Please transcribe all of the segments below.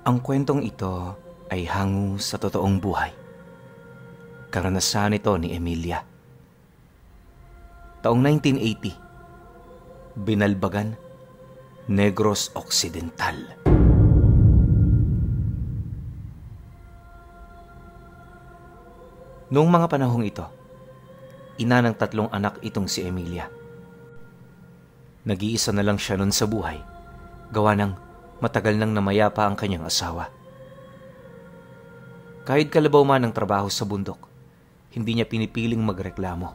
Ang kwentong ito ay hango sa totoong buhay. Karanasan ito ni Emilia. Taong 1980, Binalbagan, Negros Occidental. Noong mga panahong ito, ina ng 3 anak itong si Emilia. Nag-iisa na lang siya noon sa buhay, gawa ng matagal nang namayapa ang kanyang asawa. Kahit kalabaw man ang trabaho sa bundok, hindi niya pinipiling magreklamo.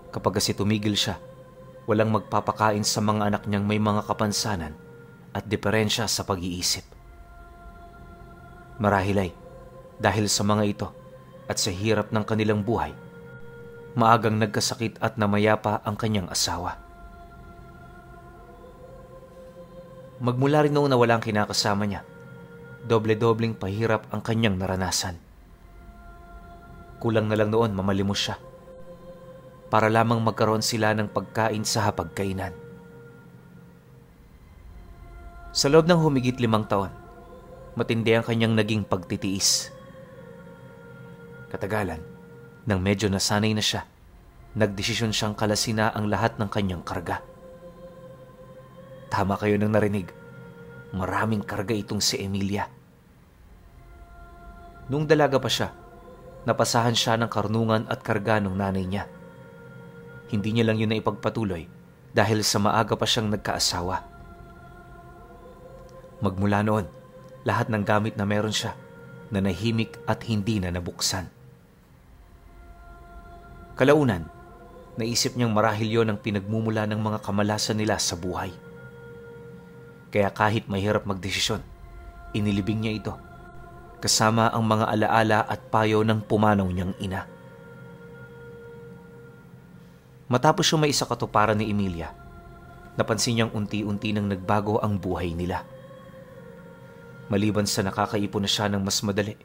Kapag kasi tumigil siya, walang magpapakain sa mga anak niyang may mga kapansanan at diferensya sa pag-iisip. Marahil ay dahil sa mga ito at sa hirap ng kanilang buhay, maagang nagkasakit at namayapa ang kanyang asawa. Magmula rin noong nawala ang kinakasama niya, doble-dobleng pahirap ang kanyang naranasan. Kulang na lang noon mamalimos siya para lamang magkaroon sila ng pagkain sa hapagkainan. Sa loob ng humigit 5 taon, matindi ang kanyang naging pagtitiis. Katagalan, nang medyo nasanay na siya, nagdesisyon siyang kalasina ang lahat ng kanyang karga. Tama kayo nang narinig, maraming karga itong si Emilia. Nung dalaga pa siya, napasahan siya ng karunungan at karga ng nanay niya. Hindi niya lang yun na ipagpatuloy dahil sa maaga pa siyang nagkaasawa. Magmula noon, lahat ng gamit na meron siya, nanahimik at hindi na nabuksan. Kalaunan, naisip niyang marahil yon ang pinagmumula ng mga kamalasan nila sa buhay. Kaya kahit mahirap magdesisyon, inilibing niya ito, kasama ang mga alaala at payo ng pumanaw niyang ina. Matapos yung may isa katuparan ni Emilia, napansin niyang unti-unti nang nagbago ang buhay nila. Maliban sa nakakaipon na siya ng mas madali,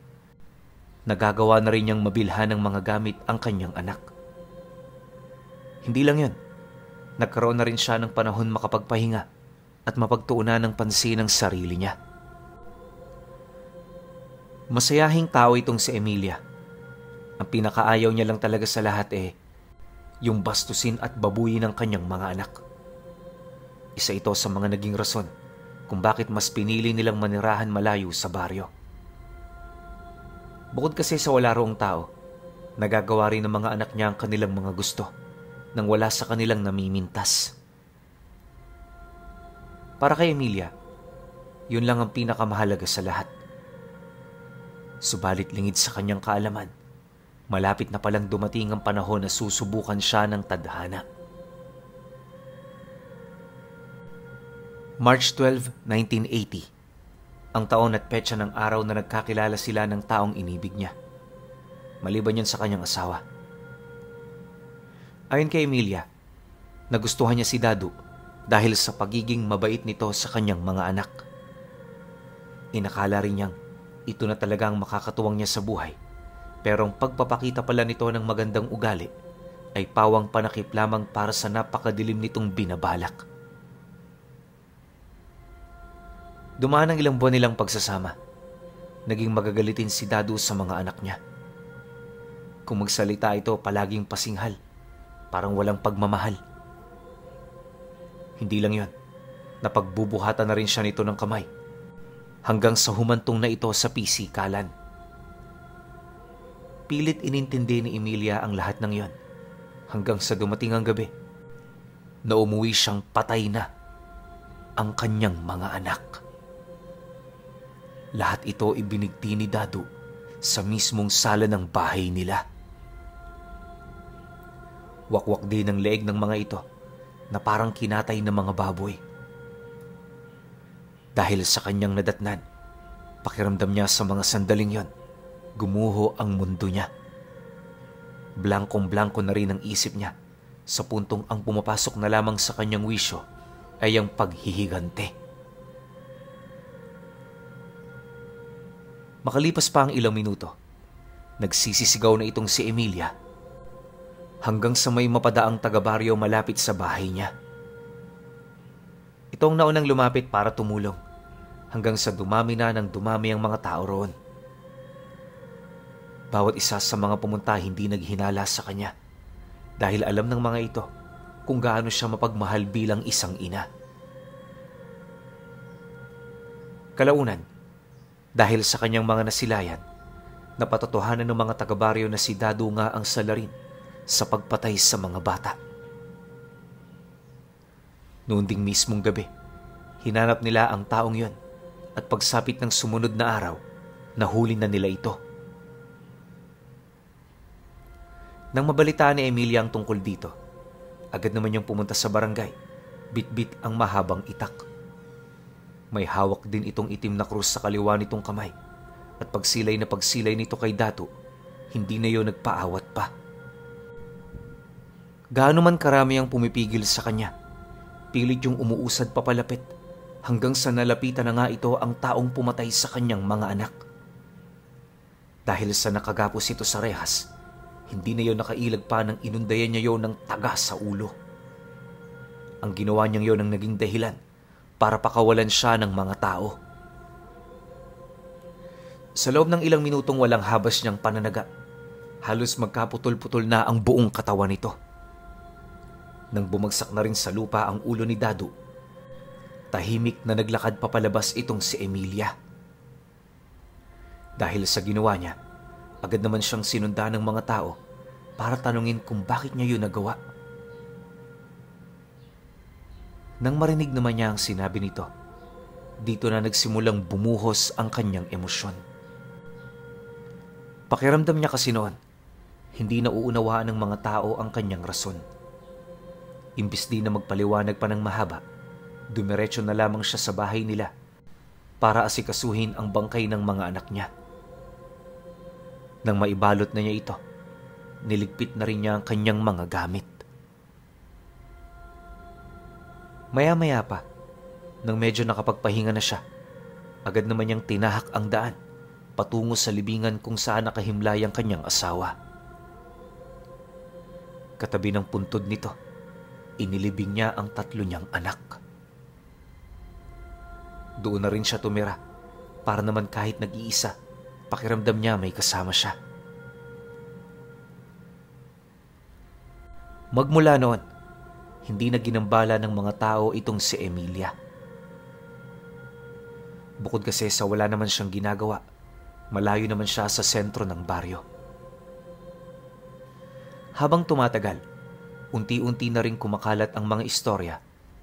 nagagawa na rin niyang mabilhan ng mga gamit ang kanyang anak. Hindi lang yun, nagkaroon na rin siya ng panahon makapagpahinga at mapagtuunan ng pansin ng sarili niya. Masayahing tao itong si Emilia. Ang pinakaayaw niya lang talaga sa lahat yung bastusin at babuyin ng kanyang mga anak. Isa ito sa mga naging rason kung bakit mas pinili nilang manirahan malayo sa baryo. Bukod kasi sa wala roong tao, nagagawa rin ng mga anak niya ang kanilang mga gusto nang wala sa kanilang namimintas. Para kay Emilia, yun lang ang pinakamahalaga sa lahat. Subalit lingid sa kanyang kaalaman, malapit na palang dumating ang panahon na susubukan siya ng tadhana. March 12, 1980, ang taon at petsa ng araw na nagkakilala sila ng taong inibig niya, maliban yun sa kanyang asawa. Ayon kay Emilia, nagustuhan niya si Dadu dahil sa pagiging mabait nito sa kanyang mga anak. Inakala rin niyang ito na talaga ang makakatuwang niya sa buhay, pero ang pagpapakita pala nito ng magandang ugali ay pawang panakip lamang para sa napakadilim nitong binabalak. Dumaan ang ilang buwan nilang pagsasama. Naging magagalitin si Dadu sa mga anak niya. Kung magsalita ito, palaging pasinghal, parang walang pagmamahal. Hindi lang yon, napagbubuhatan na rin siya nito ng kamay hanggang sa humantong na ito sa pisikalan. Pilit inintindi ni Emilia ang lahat ng yon hanggang sa dumating ang gabi na umuwi siyang patay na ang kanyang mga anak. Lahat ito ibinigti ni Dadu sa mismong sala ng bahay nila. Wakwak din ang leeg ng mga ito na parang kinatay ng mga baboy. Dahil sa kanyang nadatnan, pakiramdam niya sa mga sandaling yon, gumuho ang mundo niya. Blankong-blanko na rin ang isip niya sa puntong ang pumapasok na lamang sa kanyang wisyo ay ang paghihigante. Makalipas pa ang ilang minuto, nagsisisigaw na itong si Emilia hanggang sa may mapadaang taga-baryo malapit sa bahay niya. Ito ang naunang lumapit para tumulong hanggang sa dumami na ng dumami ang mga tao roon. Bawat isa sa mga pumunta hindi naghinala sa kanya dahil alam ng mga ito kung gaano siya mapagmahal bilang isang ina. Kalaunan, dahil sa kanyang mga nasilayan, napatotohanan ng mga taga-baryo na si Dadu nga ang salarin sa pagpatay sa mga bata. Noon ding mismong gabi, hinanap nila ang taong yon at pagsapit ng sumunod na araw, nahuli na nila ito. Nang mabalitaan ni Emilia ang tungkol dito, agad naman niyang pumunta sa barangay, bit-bit ang mahabang itak. May hawak din itong itim na krus sa kaliwa nitong kamay at pagsilay na pagsilay nito kay Datu, hindi na yun nagpaawat pa. Gaano man karami ang pumipigil sa kanya, pilit yung umuusad papalapit hanggang sa nalapitan na nga ito ang taong pumatay sa kanyang mga anak. Dahil sa nakagapos ito sa rehas, hindi na yun nakailag pa nang inundayan niya yun ng taga sa ulo. Ang ginawa niyang yun ang naging dahilan para pakawalan siya ng mga tao. Sa loob ng ilang minutong walang habas niyang pananaga, halos magkaputol-putol na ang buong katawan nito. Nang bumagsak na rin sa lupa ang ulo ni Dadu, tahimik na naglakad papalabas itong si Emilia. Dahil sa ginawa niya, agad naman siyang sinundan ng mga tao para tanungin kung bakit niya yun nagawa. Nang marinig naman niya ang sinabi nito, dito na nagsimulang bumuhos ang kanyang emosyon. Pakiramdam niya kasi noon, hindi nauunawaan ng mga tao ang kanyang rason. Imbis di na magpaliwanag pa ng mahaba, dumiretso na lamang siya sa bahay nila para asikasuhin ang bangkay ng mga anak niya. Nang maibalot na niya ito, niligpit na rin niya ang kanyang mga gamit. Maya-maya pa, nang medyo nakapagpahinga na siya, agad naman niyang tinahak ang daan patungo sa libingan kung saan nakahimlay ang kanyang asawa. Katabi ng puntod nito, inilibing niya ang 3 niyang anak. Doon na rin siya tumira para naman kahit nag-iisa, pakiramdam niya may kasama siya. Magmula noon, hindi na ginambala ng mga tao itong si Emilia. Bukod kasi sa wala naman siyang ginagawa, malayo naman siya sa sentro ng baryo. Habang tumatagal, unti-unti na rin kumakalat ang mga istorya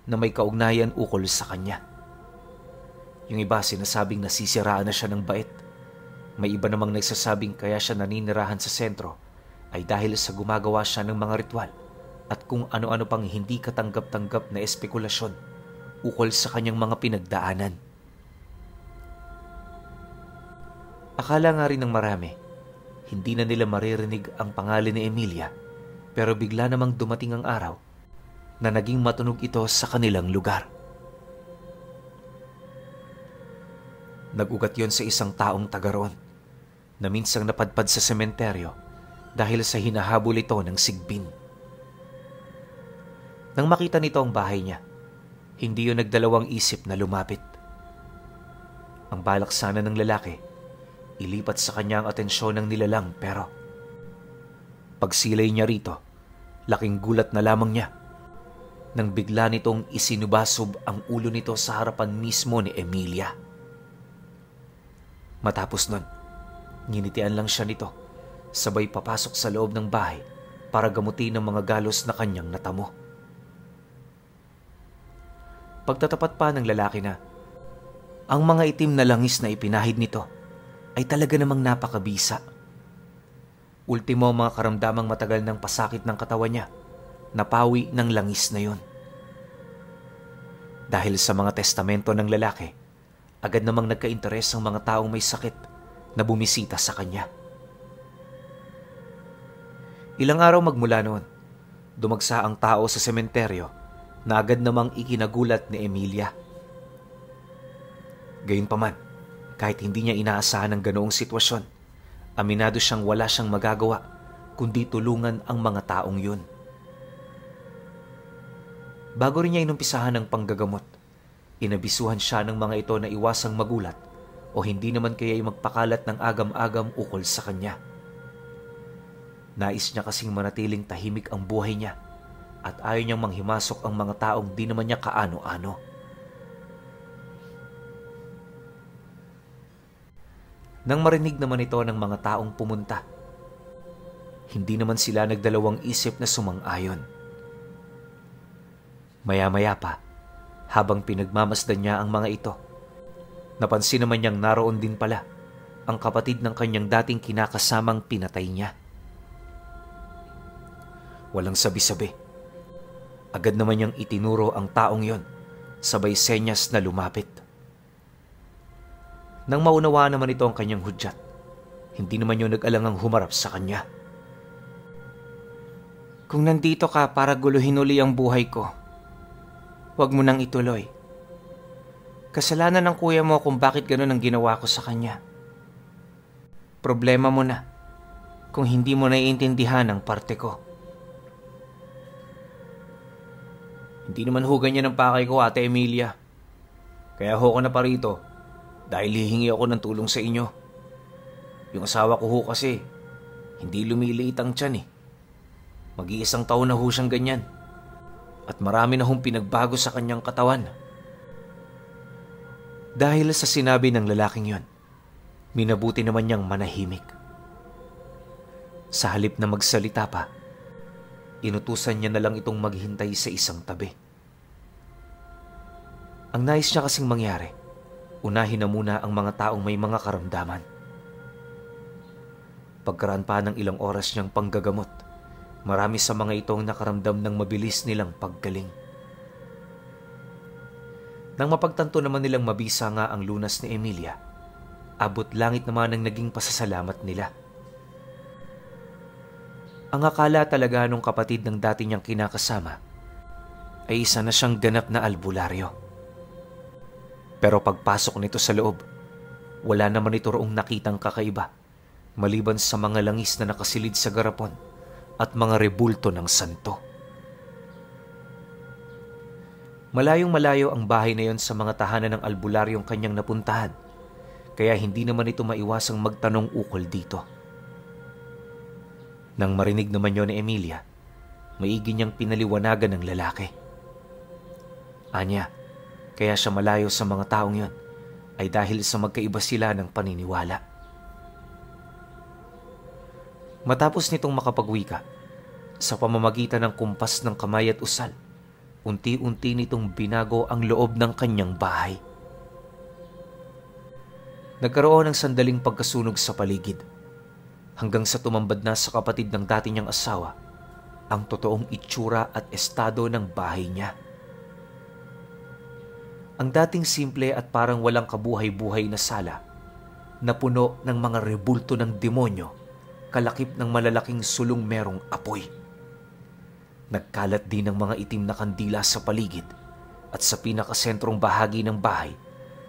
na may kaugnayan ukol sa kanya. Yung iba sinasabing nasisiraan na siya ng bait. May iba namang nagsasabing kaya siya naninirahan sa sentro ay dahil sa gumagawa siya ng mga ritual at kung ano-ano pang hindi katanggap-tanggap na espekulasyon ukol sa kanyang mga pinagdaanan. Akala nga rin ng marami, hindi na nila maririnig ang pangalan ni Emilia, pero bigla namang dumating ang araw na naging matunog ito sa kanilang lugar. Nag-ugat yon sa isang taong taga roon na minsang napadpad sa sementeryo dahil sa hinahabol ito ng sigbin. Nang makita nito ang bahay niya, hindi yun nagdalawang isip na lumapit. Ang balak sana ng lalaki, ilipat sa kanya ang atensyon ng nilalang pero pagsilay niya rito, laking gulat na lamang niya nang bigla nitong isinubasob ang ulo nito sa harapan mismo ni Emilia. Matapos nun, nginitian lang siya nito, sabay papasok sa loob ng bahay para gamutin ang mga galos na kanyang natamo. Pagtatapat pa ng lalaki na ang mga itim na langis na ipinahid nito ay talaga namang napakabisa. Ultimo mga karamdamang matagal ng pasakit ng katawan niya, napawi ng langis na yun. Dahil sa mga testamento ng lalaki, agad namang nagka-interes ang mga taong may sakit na bumisita sa kanya. Ilang araw magmula noon, dumagsa ang tao sa sementeryo na agad namang ikinagulat ni Emilia. Gayunpaman, kahit hindi niya inaasahan ang ganoong sitwasyon, aminado siyang wala siyang magagawa kundi tulungan ang mga taong yun. Bago rin niya inumpisahan ang panggagamot, Inabisuhan siya ng mga ito na iwasang magulat o hindi naman kaya'y magpakalat ng agam-agam ukol sa kanya. Nais niya kasing manatiling tahimik ang buhay niya at ayaw niyang manghimasok ang mga taong di naman niya kaano-ano. Nang marinig naman ito ng mga taong pumunta, hindi naman sila nagdalawang isip na sumang-ayon. Maya-maya pa, habang pinagmamasdan niya ang mga ito, napansin naman niyang naroon din pala ang kapatid ng kanyang dating kinakasamang pinatay niya. Walang sabi-sabi. Agad naman niyang itinuro ang taong yon, sabay senyas na lumapit. Nang maunawaan naman ito ang kanyang hudyat, hindi naman yun nag-alangang humarap sa kanya. Kung nandito ka para guluhin uli ang buhay ko, huwag mo nang ituloy. Kasalanan ng kuya mo kung bakit ganun ang ginawa ko sa kanya. Problema mo na kung hindi mo naiintindihan ang parte ko. Hindi naman ho ganyan ang pakay ko, Ate Emilia. Kaya ho ko na pa rito dahil hihingi ako ng tulong sa inyo. Yung asawa ko ho kasi, hindi lumiliit ang tiyan eh. Mag-iisang taon na ho siyang ganyan. At marami na hong pinagbago sa kanyang katawan. Dahil sa sinabi ng lalaking yon, minabuti naman niyang manahimik. Sa halip na magsalita pa, inutusan niya na lang itong maghintay sa isang tabi. Ang nais niya kasing mangyari, unahin na muna ang mga taong may mga karamdaman. Pagkaraan pa ng ilang oras niyang panggagamot, marami sa mga itong nakaramdam ng mabilis nilang paggaling. Nang mapagtanto naman nilang mabisa nga ang lunas ni Emilia, abot langit naman ang naging pasasalamat nila. Ang akala talaga nung kapatid ng dati niyang kinakasama ay isa na siyang ganap na albularyo. Pero pagpasok nito sa loob, wala naman ito roong nakitang kakaiba maliban sa mga langis na nakasilid sa garapon at mga rebulto ng santo. Malayong-malayo ang bahay na yon sa mga tahanan ng albularyong kanyang napuntahan, kaya hindi naman ito maiwasang magtanong ukol dito. Nang marinig naman yon ni Emilia, maigi niyang pinaliwanagan ng lalaki. Anya, kaya siya malayo sa mga taong yon ay dahil sa magkaiba sila ng paniniwala. Matapos nitong makapagwika, sa pamamagitan ng kumpas ng kamay at usal, unti-unti nitong binago ang loob ng kanyang bahay. Nagkaroon ng sandaling pagkasunog sa paligid, hanggang sa tumambad na sa kapatid ng dati niyang asawa ang totoong itsura at estado ng bahay niya. Ang dating simple at parang walang kabuhay-buhay na sala, na puno ng mga rebulto ng demonyo, kalakip ng malalaking sulong merong apoy. Nagkalat din ng mga itim na kandila sa paligid at sa pinakasentrong bahagi ng bahay,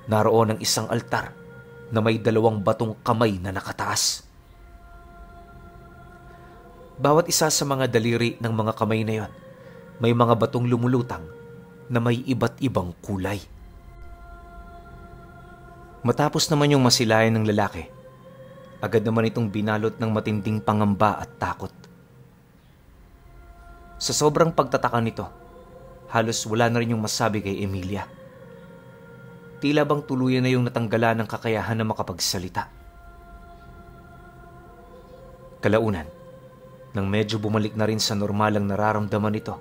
naroon ang isang altar na may 2 batong kamay na nakataas. Bawat isa sa mga daliri ng mga kamay na yon, may mga batong lumulutang na may iba't ibang kulay. Matapos naman yung masilayan ng lalaki, agad naman itong binalot ng matinding pangamba at takot. Sa sobrang pagtataka nito, halos wala na rin yung masabi kay Emilia. Tila bang tuluyan na yung natanggalan ng kakayahan na makapagsalita. Kalaunan, nang medyo bumalik na rin sa normalang nararamdaman nito,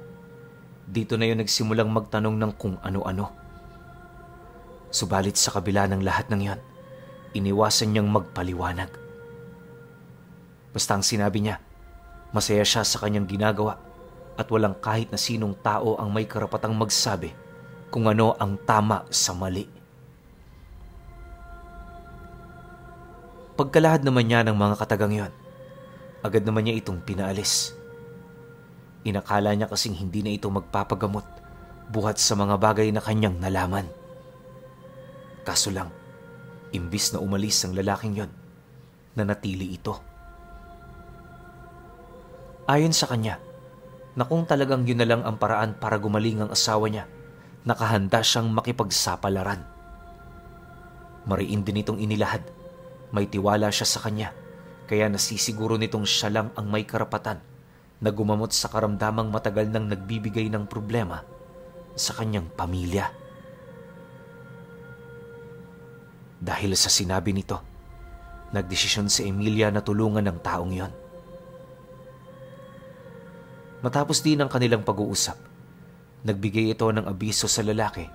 dito na yun nagsimulang magtanong ng kung ano-ano. Subalit sa kabila ng lahat ng yon, iniwasan niyang magpaliwanag. Basta ang sinabi niya, masaya siya sa kanyang ginagawa at walang kahit na sinong tao ang may karapatang magsabi kung ano ang tama sa mali. Pagkalahad naman niya ng mga katagang yon, agad naman niya itong pinaalis. Inakala niya kasing hindi na ito magpapagamot buhat sa mga bagay na kanyang nalaman. Kaso lang, imbis na umalis ang lalaking yon, nanatili ito. Ayon sa kanya, na kung talagang yun na lang ang paraan para gumaling ang asawa niya, nakahanda siyang makipagsapalaran. Mariin din itong inilahad. May tiwala siya sa kanya, kaya nasisiguro nitong siya lang ang may karapatan na gumamot sa karamdamang matagal nang nagbibigay ng problema sa kanyang pamilya. Dahil sa sinabi nito, nagdesisyon si Emilia na tulungan ng taong yon. Matapos din ang kanilang pag-uusap, nagbigay ito ng abiso sa lalaki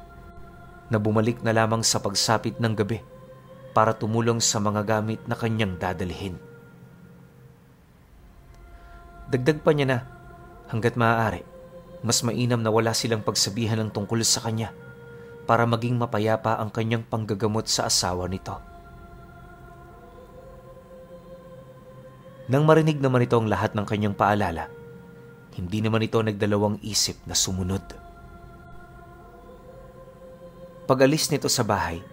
na bumalik na lamang sa pagsapit ng gabi para tumulong sa mga gamit na kanyang dadalhin. Dagdag pa niya na, hanggat maaari, mas mainam na wala silang pagsabihan ng tungkol sa kanya para maging mapayapa ang kanyang panggagamot sa asawa nito. Nang marinig naman ito ang lahat ng kanyang paalala, hindi naman ito nagdalawang isip na sumunod. Pag-alis nito sa bahay,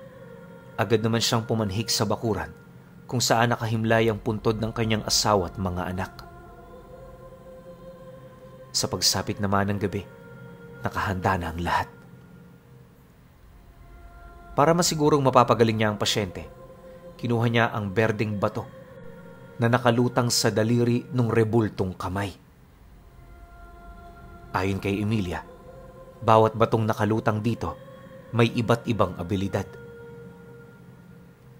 agad naman siyang pumanhik sa bakuran kung saan nakahimlay ang puntod ng kanyang asawa at mga anak. Sa pagsapit naman ng gabi, nakahanda na ang lahat. Para masigurong mapapagaling niya ang pasyente, kinuha niya ang berdeng bato na nakalutang sa daliri ng rebultong kamay. Ayon kay Emilia, bawat batong nakalutang dito may iba't ibang abilidad.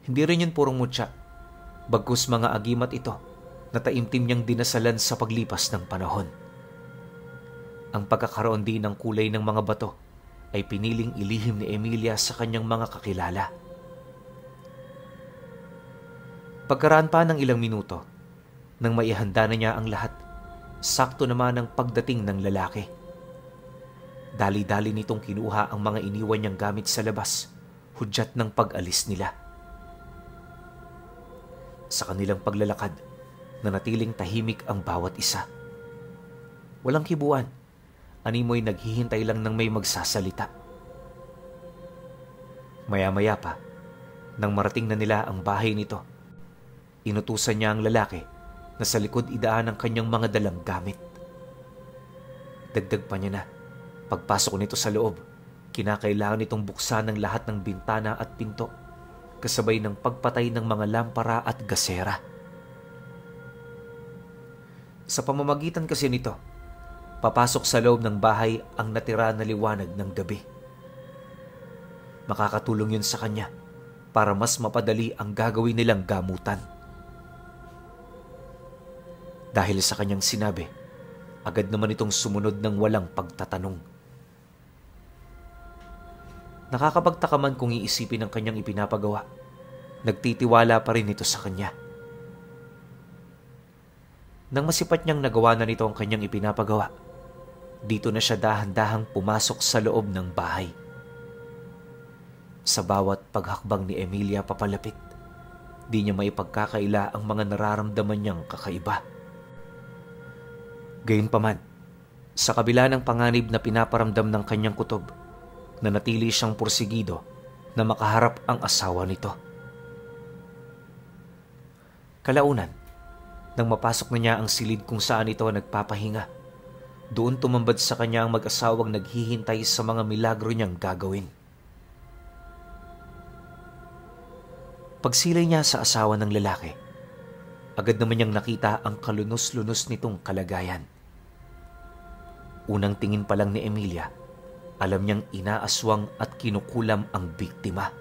Hindi rin yun purong mutya, bagkus mga agimat ito na taimtim niyang dinasalan sa paglipas ng panahon. Ang pagkakaroon din ng kulay ng mga bato ay piniling ilihim ni Emilia sa kanyang mga kakilala. Pagkaraan pa ng ilang minuto, nang maihanda na niya ang lahat, sakto naman ang pagdating ng lalaki. Dali-dali nitong kinuha ang mga iniwan niyang gamit sa labas, hudyat ng pag-alis nila. Sa kanilang paglalakad, nanatiling tahimik ang bawat isa. Walang kibuan, animoy naghihintay lang ng may magsasalita. Maya-maya pa, nang marating na nila ang bahay nito, inutusan niya ang lalaki na sa likod idaan ang kanyang mga dalang gamit. Dagdag pa niya na, pagpasok nito sa loob, kinakailangan nitong buksan ang lahat ng bintana at pinto, kasabay ng pagpatay ng mga lampara at gasera. Sa pamamagitan kasi nito, papasok sa loob ng bahay ang natira na liwanag ng gabi. Makakatulong yun sa kanya para mas mapadali ang gagawin nilang gamutan. Dahil sa kanyang sinabi, agad naman itong sumunod ng walang pagtatanong. Nakakapagtaka man kung iisipin ang kanyang ipinapagawa. Nagtitiwala pa rin ito sa kanya. Nang masipat niyang nagawa na nito ang kanyang ipinapagawa, dito na siya dahan-dahang pumasok sa loob ng bahay. Sa bawat paghakbang ni Emilia papalapit, di niya maipagkakaila ang mga nararamdaman niyang kakaiba. Gayunpaman, sa kabila ng panganib na pinaparamdam ng kanyang kutob, nanatili siyang porsigido na makaharap ang asawa nito. Kalaunan, nang mapasok na niya ang silid kung saan ito nagpapahinga, doon tumambad sa kanya ang mag-asawang naghihintay sa mga milagro niyang gagawin. Pagsilay niya sa asawa ng lalaki, agad naman niyang nakita ang kalunos-lunos nitong kalagayan. Unang tingin pa lang ni Emilia, alam niyang inaaswang at kinukulam ang biktima.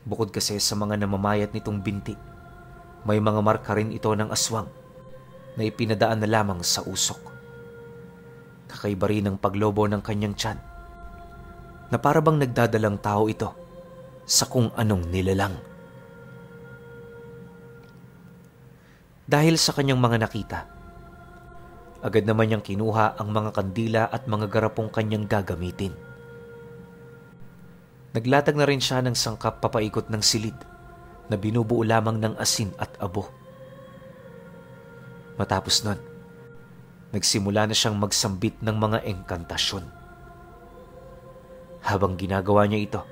Bukod kasi sa mga namamayat nitong binti, may mga marka rin ito ng aswang na ipinadaan na lamang sa usok. Kakaiba rin ang paglobo ng kanyang tiyan, na parabang nagdadalang tao ito sa kung anong nilalang. Dahil sa kanyang mga nakita, agad naman niyang kinuha ang mga kandila at mga garapong kanyang gagamitin. Naglatag na rin siya ng sangkap papaikot ng silid na binubuo lamang ng asin at abo. Matapos nun, nagsimula na siyang magsambit ng mga engkantasyon. Habang ginagawa niya ito,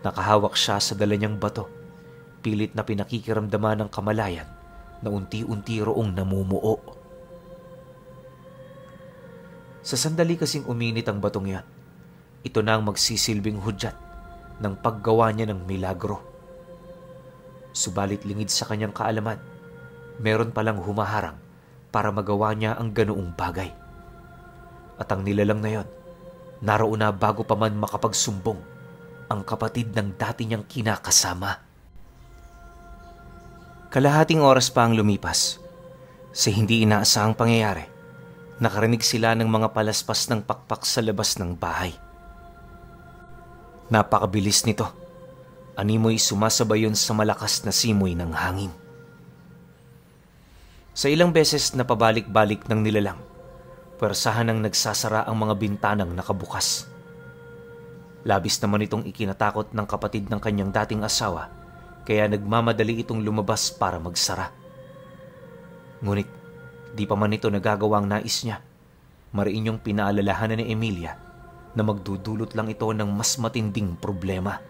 nakahawak siya sa dala niyang bato, pilit na pinakikiramdaman ng kamalayan na unti-unti roong namumuo. Sa sandali kasing uminit ang batong yan, ito na ang magsisilbing hudyat ng paggawa niya ng milagro. Subalit lingid sa kanyang kaalaman, meron palang humaharang para magawa niya ang ganoong bagay. At ang nilalang na yon, naroon na bago pa man makapagsumbong ang kapatid ng dati niyang kinakasama. Kalahating oras pa ang lumipas. Sa hindi inaasahang pangyayari, nakarinig sila ng mga palaspas ng pakpak sa labas ng bahay. Napakabilis nito. Animoy sumasabay yun sa malakas na simoy ng hangin. Sa ilang beses na pabalik-balik ng nilalang, pwersahan ng nagsasara ang mga bintanang nakabukas. Labis naman itong ikinatakot ng kapatid ng kanyang dating asawa, kaya nagmamadali itong lumabas para magsara. Ngunit di pa man ito nagagawa ang nais niya. Mariin yung pinaalalahanan ni Emilia na magdudulot lang ito ng mas matinding problema.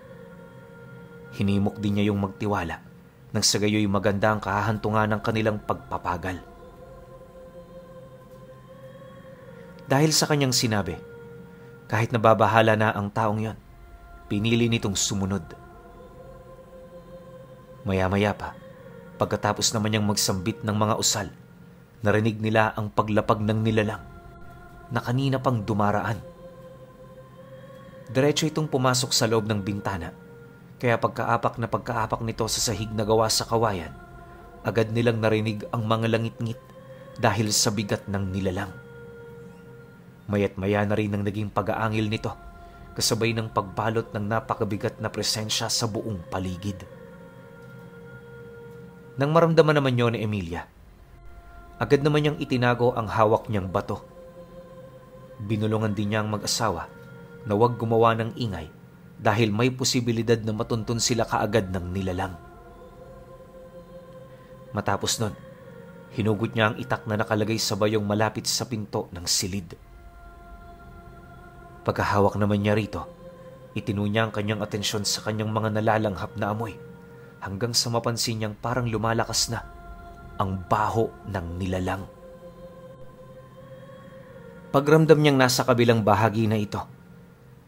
Hinimok din niya yung magtiwala nang sa gayoy maganda ang kahahantungan ng kanilang pagpapagal. Dahil sa kanyang sinabi, kahit nababahala na ang taong yon, pinili nitong sumunod. Maya-maya pa, pagkatapos naman niyang magsambit ng mga usal, narinig nila ang paglapag ng nilalang na kanina pang dumaraan. Diretso itong pumasok sa loob ng bintana, kaya pagkaapak nito sa sahig na gawa sa kawayan, agad nilang narinig ang mga langit-ngit dahil sa bigat ng nilalang. Maya't maya na rin ang naging pag-aangil nito, kasabay ng pagbalot ng napakabigat na presensya sa buong paligid. Nang maramdaman naman yun ni Emilia, agad naman niyang itinago ang hawak niyang bato. Binulungan din niya ang mag-asawa na huwag gumawa ng ingay dahil may posibilidad na matuntun sila kaagad ng nilalang. Matapos nun, hinugot niya ang itak na nakalagay sa bayong malapit sa pinto ng silid. Pagkahawak naman niya rito, itinunya ang kanyang atensyon sa kanyang mga nalalanghap na amoy hanggang sa mapansin niyang parang lumalakas na ang baho ng nilalang. Pagramdam niyang nasa kabilang bahagi na ito,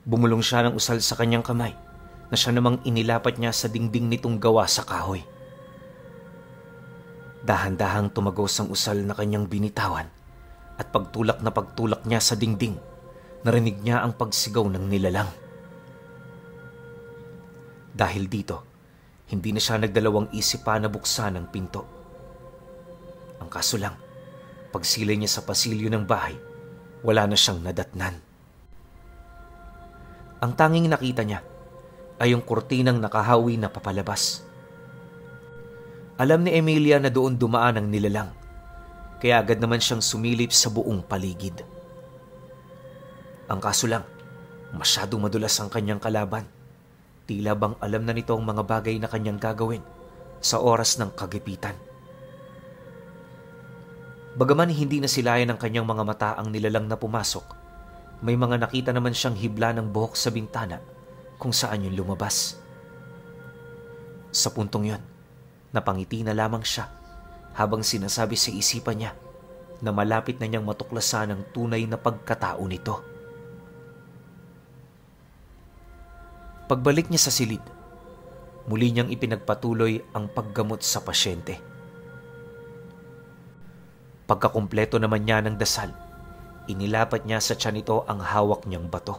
bumulong siya ng usal sa kanyang kamay na siya namang inilapat niya sa dingding nitong gawa sa kahoy. Dahan-dahang tumagos ang usal na kanyang binitawan at pagtulak niya sa dingding, narinig niya ang pagsigaw ng nilalang. Dahil dito, hindi na siya nagdalawang isip pa na buksan ang pinto. Ang kaso lang, pagsilay niya sa pasilyo ng bahay, wala na siyang nadatnan. Ang tanging nakita niya ay yung kurtinang nakahawi na papalabas. Alam ni Emilia na doon dumaan ang nilalang, kaya agad naman siyang sumilip sa buong paligid. Ang kaso lang, masyadong madulas ang kanyang kalaban. Tila bang alam na nito ang mga bagay na kanyang gagawin sa oras ng kagipitan. Bagaman hindi na silayan ng kanyang mga mata ang nilalang na pumasok, may mga nakita naman siyang hibla ng buhok sa bintana kung saan yun lumabas. Sa puntong yun, napangiti na lamang siya habang sinasabi sa isipan niya na malapit na niyang matuklasan ang tunay na pagkatao nito. Pagbalik niya sa silid, muli niyang ipinagpatuloy ang paggamot sa pasyente. Pagkakumpleto naman niya ng dasal, inilapat niya sa tiyan nito ang hawak niyang bato.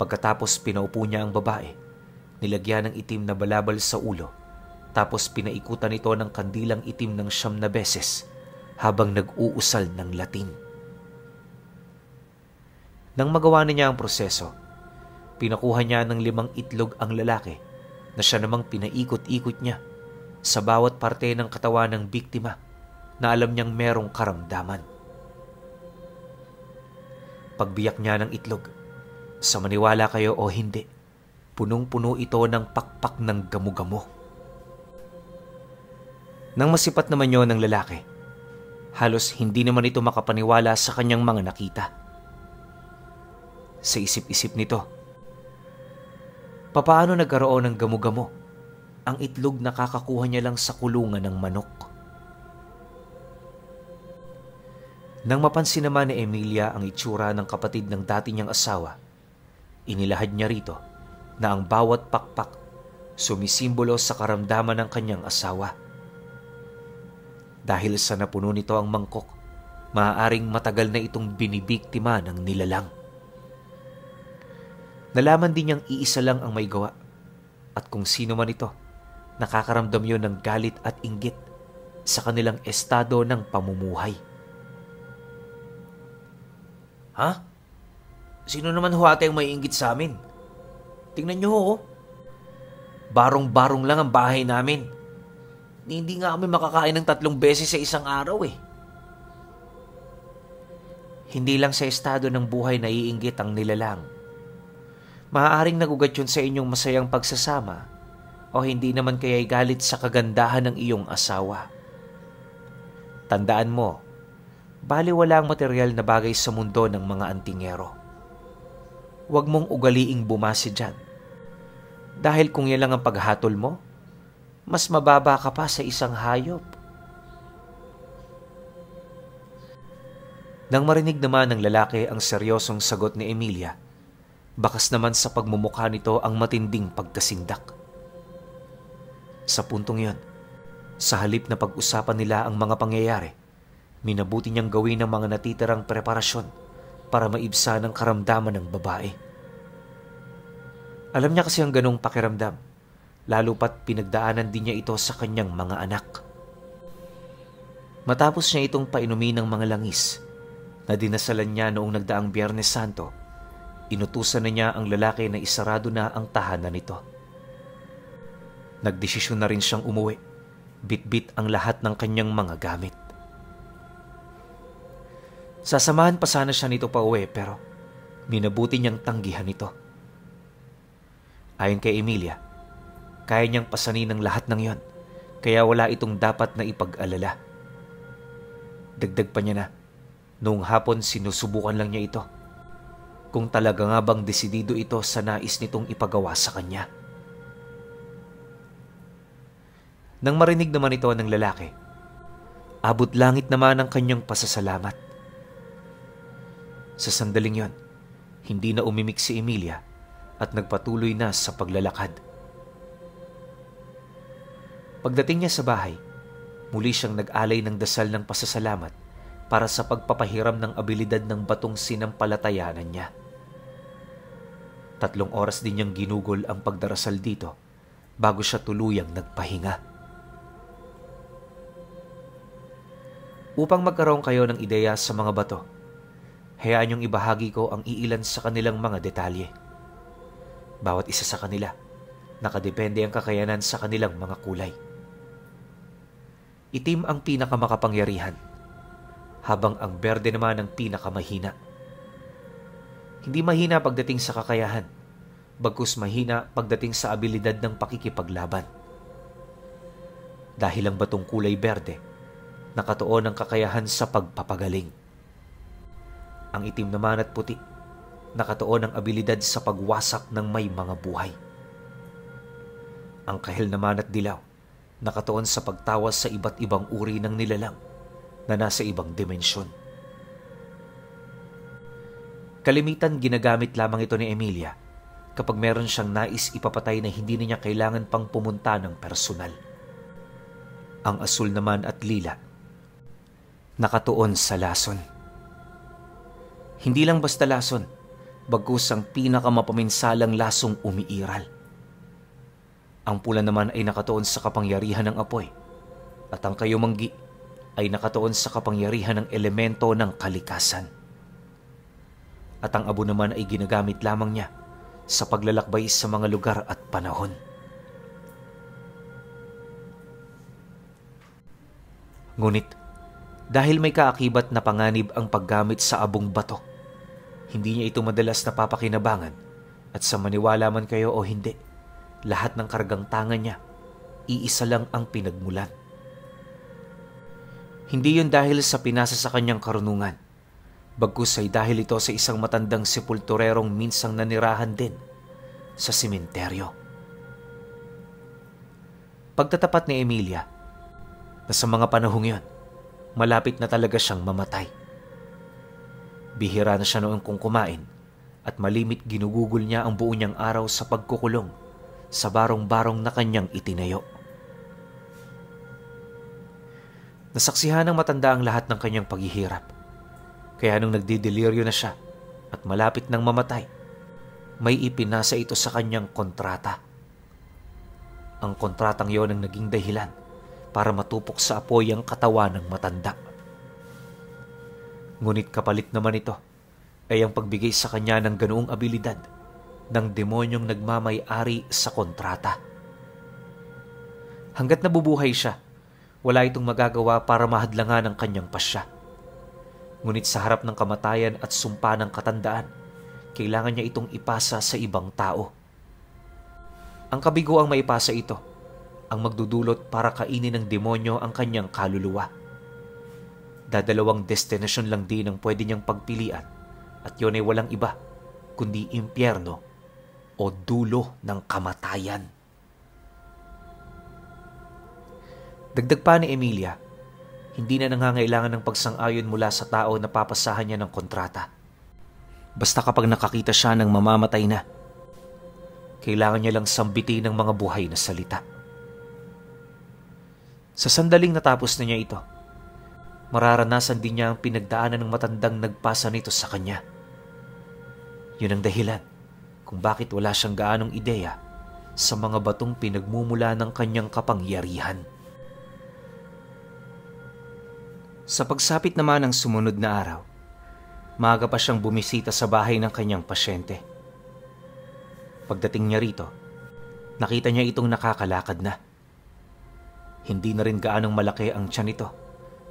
Pagkatapos pinaupo niya ang babae, nilagyan ng itim na balabal sa ulo, tapos pinaikutan ito ng kandilang itim ng 9 na beses habang nag-uusal ng Latin. Nang magawa na niya ang proseso, pinakuha niya ng 5 itlog ang lalaki na siya namang pinaikot-ikot niya sa bawat parte ng katawan ng biktima na alam niyang merong karamdaman. Pagbiyak niya ng itlog, sa maniwala kayo o hindi, punong-puno ito ng pakpak ng gamo-gamo. Nang masipat naman yon ng lalaki, halos hindi naman ito makapaniwala sa kanyang mga nakita. Sa isip-isip nito, papaano nagkaroon ng gamo-gamo ang itlog na kakakuha niya lang sa kulungan ng manok? Nang mapansin naman ni Emilia ang itsura ng kapatid ng dati niyang asawa, Inilahad niya rito na ang bawat pakpak sumisimbolo sa karamdaman ng kanyang asawa. Dahil sa napuno nito ang mangkok, maaaring matagal na itong binibiktima ng nilalang. Nalaman din niyang iisa lang ang may gawa, at kung sino man ito, nakakaramdam yun ng galit at inggit sa kanilang estado ng pamumuhay. Ha? Sino naman ho ate ang may inggit sa amin? Tingnan niyo ho. Barong-barong lang ang bahay namin. Hindi nga kami makakain ng 3 beses sa isang araw eh. Hindi lang sa estado ng buhay naiinggit ang nilalang. Maaaring nagugat yun sa inyong masayang pagsasama o hindi naman kaya'y galit sa kagandahan ng iyong asawa. Tandaan mo, baliwala ang material na bagay sa mundo ng mga antingero. Huwag mong ugaliing bumase dyan. Dahil kung yan lang ang paghatol mo, mas mababa ka pa sa isang hayop. Nang marinig naman ng lalaki ang seryosong sagot ni Emilia, bakas naman sa pagmumukha nito ang matinding pagkasindak. Sa puntong yon, sa halip na pag-usapan nila ang mga pangyayari, minabuti niyang gawin ang mga natitirang preparasyon para maibsan ang karamdaman ng babae. Alam niya kasi ang ganong pakiramdam, lalo pat pinagdaanan din niya ito sa kanyang mga anak. Matapos niya itong painumin ng mga langis na dinasalan niya noong nagdaang Biyernes Santo, inutusan na niya ang lalaki na isarado na ang tahanan nito. Nagdesisyon na rin siyang umuwi, bitbit ang lahat ng kanyang mga gamit. Sasamahan pa sana siya nito pa uwi pero minabuti niyang tanggihan ito. Ayon kay Emilia, kaya niyang pasanin ng lahat ng yon, kaya wala itong dapat na ipag-alala. Dagdag pa niya na, noong hapon sinusubukan lang niya ito, kung talaga nga bang desidido ito sa nais nitong ipagawa sa kanya. Nang marinig naman ito ng lalaki, abot langit naman ang kanyang pasasalamat. Sa sandaling yon, hindi na umimik si Emilia at nagpatuloy na sa paglalakad. Pagdating niya sa bahay, muli siyang nag-alay ng dasal ng pasasalamat para sa pagpapahiram ng abilidad ng batong sinampalatayanan niya. 3 oras din niyang ginugol ang pagdarasal dito bago siya tuluyang nagpahinga. Upang magkaroon kayo ng ideya sa mga bato, hayaan niyong ibahagi ko ang iilan sa kanilang mga detalye. Bawat isa sa kanila, nakadepende ang kakayanan sa kanilang mga kulay. Itim ang pinakamakapangyarihan, habang ang berde naman ang pinakamahina. Hindi mahina pagdating sa kakayahan, bagkus mahina pagdating sa abilidad ng pakikipaglaban. Dahil ang batong kulay berde, nakatuon ang kakayahan sa pagpapagaling. Ang itim naman at puti, nakatuon ang abilidad sa pagwasak ng may mga buhay. Ang kahil naman at dilaw, nakatuon sa pagtawas sa iba't ibang uri ng nilalang na nasa ibang dimensyon. Kalimitan ginagamit lamang ito ni Emilia kapag meron siyang nais ipapatay na hindi niya kailangan pang pumunta ng personal. Ang asul naman at lila, nakatuon sa lason. Hindi lang basta lason, bagkus ang pinakamapaminsalang lasong umiiral. Ang pula naman ay nakatuon sa kapangyarihan ng apoy at ang kayumanggi ay nakatuon sa kapangyarihan ng elemento ng kalikasan. At ang abo naman ay ginagamit lamang niya sa paglalakbay sa mga lugar at panahon. Ngunit dahil may kaakibat na panganib ang paggamit sa abong bato, hindi niya ito madalas napapakinabangan at sa maniwala man kayo o hindi, lahat ng kargang tangan niya, iisa lang ang pinagmulan. Hindi yun dahil sa pinasa sa kanyang karunungan, bagkus ay dahil ito sa isang matandang sepulturerong minsang nanirahan din sa sementeryo. Pagtatapat ni Emilia, na sa mga panahong yun, malapit na talaga siyang mamatay. Bihira na siya noon kung kumain at malimit ginugugol niya ang buo niyang araw sa pagkukulong sa barong-barong na kanyang itinayo. Nasaksihan ng matanda ang lahat ng kanyang paghihirap. Kaya nung nagdideliryo na siya at malapit nang mamatay, may ipinasa ito sa kanyang kontrata. Ang kontratang yon ang naging dahilan para matupok sa apoy ang katawan ng matanda. Ngunit kapalit naman ito ay ang pagbigay sa kanya ng ganoong abilidad ng demonyong nagmamay-ari sa kontrata. Hanggat nabubuhay siya, wala itong magagawa para mahadlangan ang kanyang pasya. Ngunit sa harap ng kamatayan at sumpa ng katandaan, kailangan niya itong ipasa sa ibang tao. Ang kabigo ang maipasa ito, ang magdudulot para kainin ng demonyo ang kanyang kaluluwa. Dadalawang destinasyon lang din ang pwede niyang pagpilian at yun ay walang iba kundi impyerno o dulo ng kamatayan. Dagdag pa ni Emilia, hindi na nangangailangan ng pagsang-ayon mula sa tao na papasahan niya ng kontrata. Basta kapag nakakita siya ng mamamatay na, kailangan niya lang sambitin ng mga buhay na salita. Sa sandaling natapos na niya ito, mararanasan din niya ang pinagdaanan ng matandang nagpasa nito sa kanya. Yun ang dahilan kung bakit wala siyang gaanong ideya sa mga batong pinagmumula ng kanyang kapangyarihan. Sa pagsapit naman ng sumunod na araw, maaga pa siyang bumisita sa bahay ng kanyang pasyente. Pagdating niya rito, nakita niya itong nakakalakad na. Hindi na rin gaanong malaki ang tiyan nito,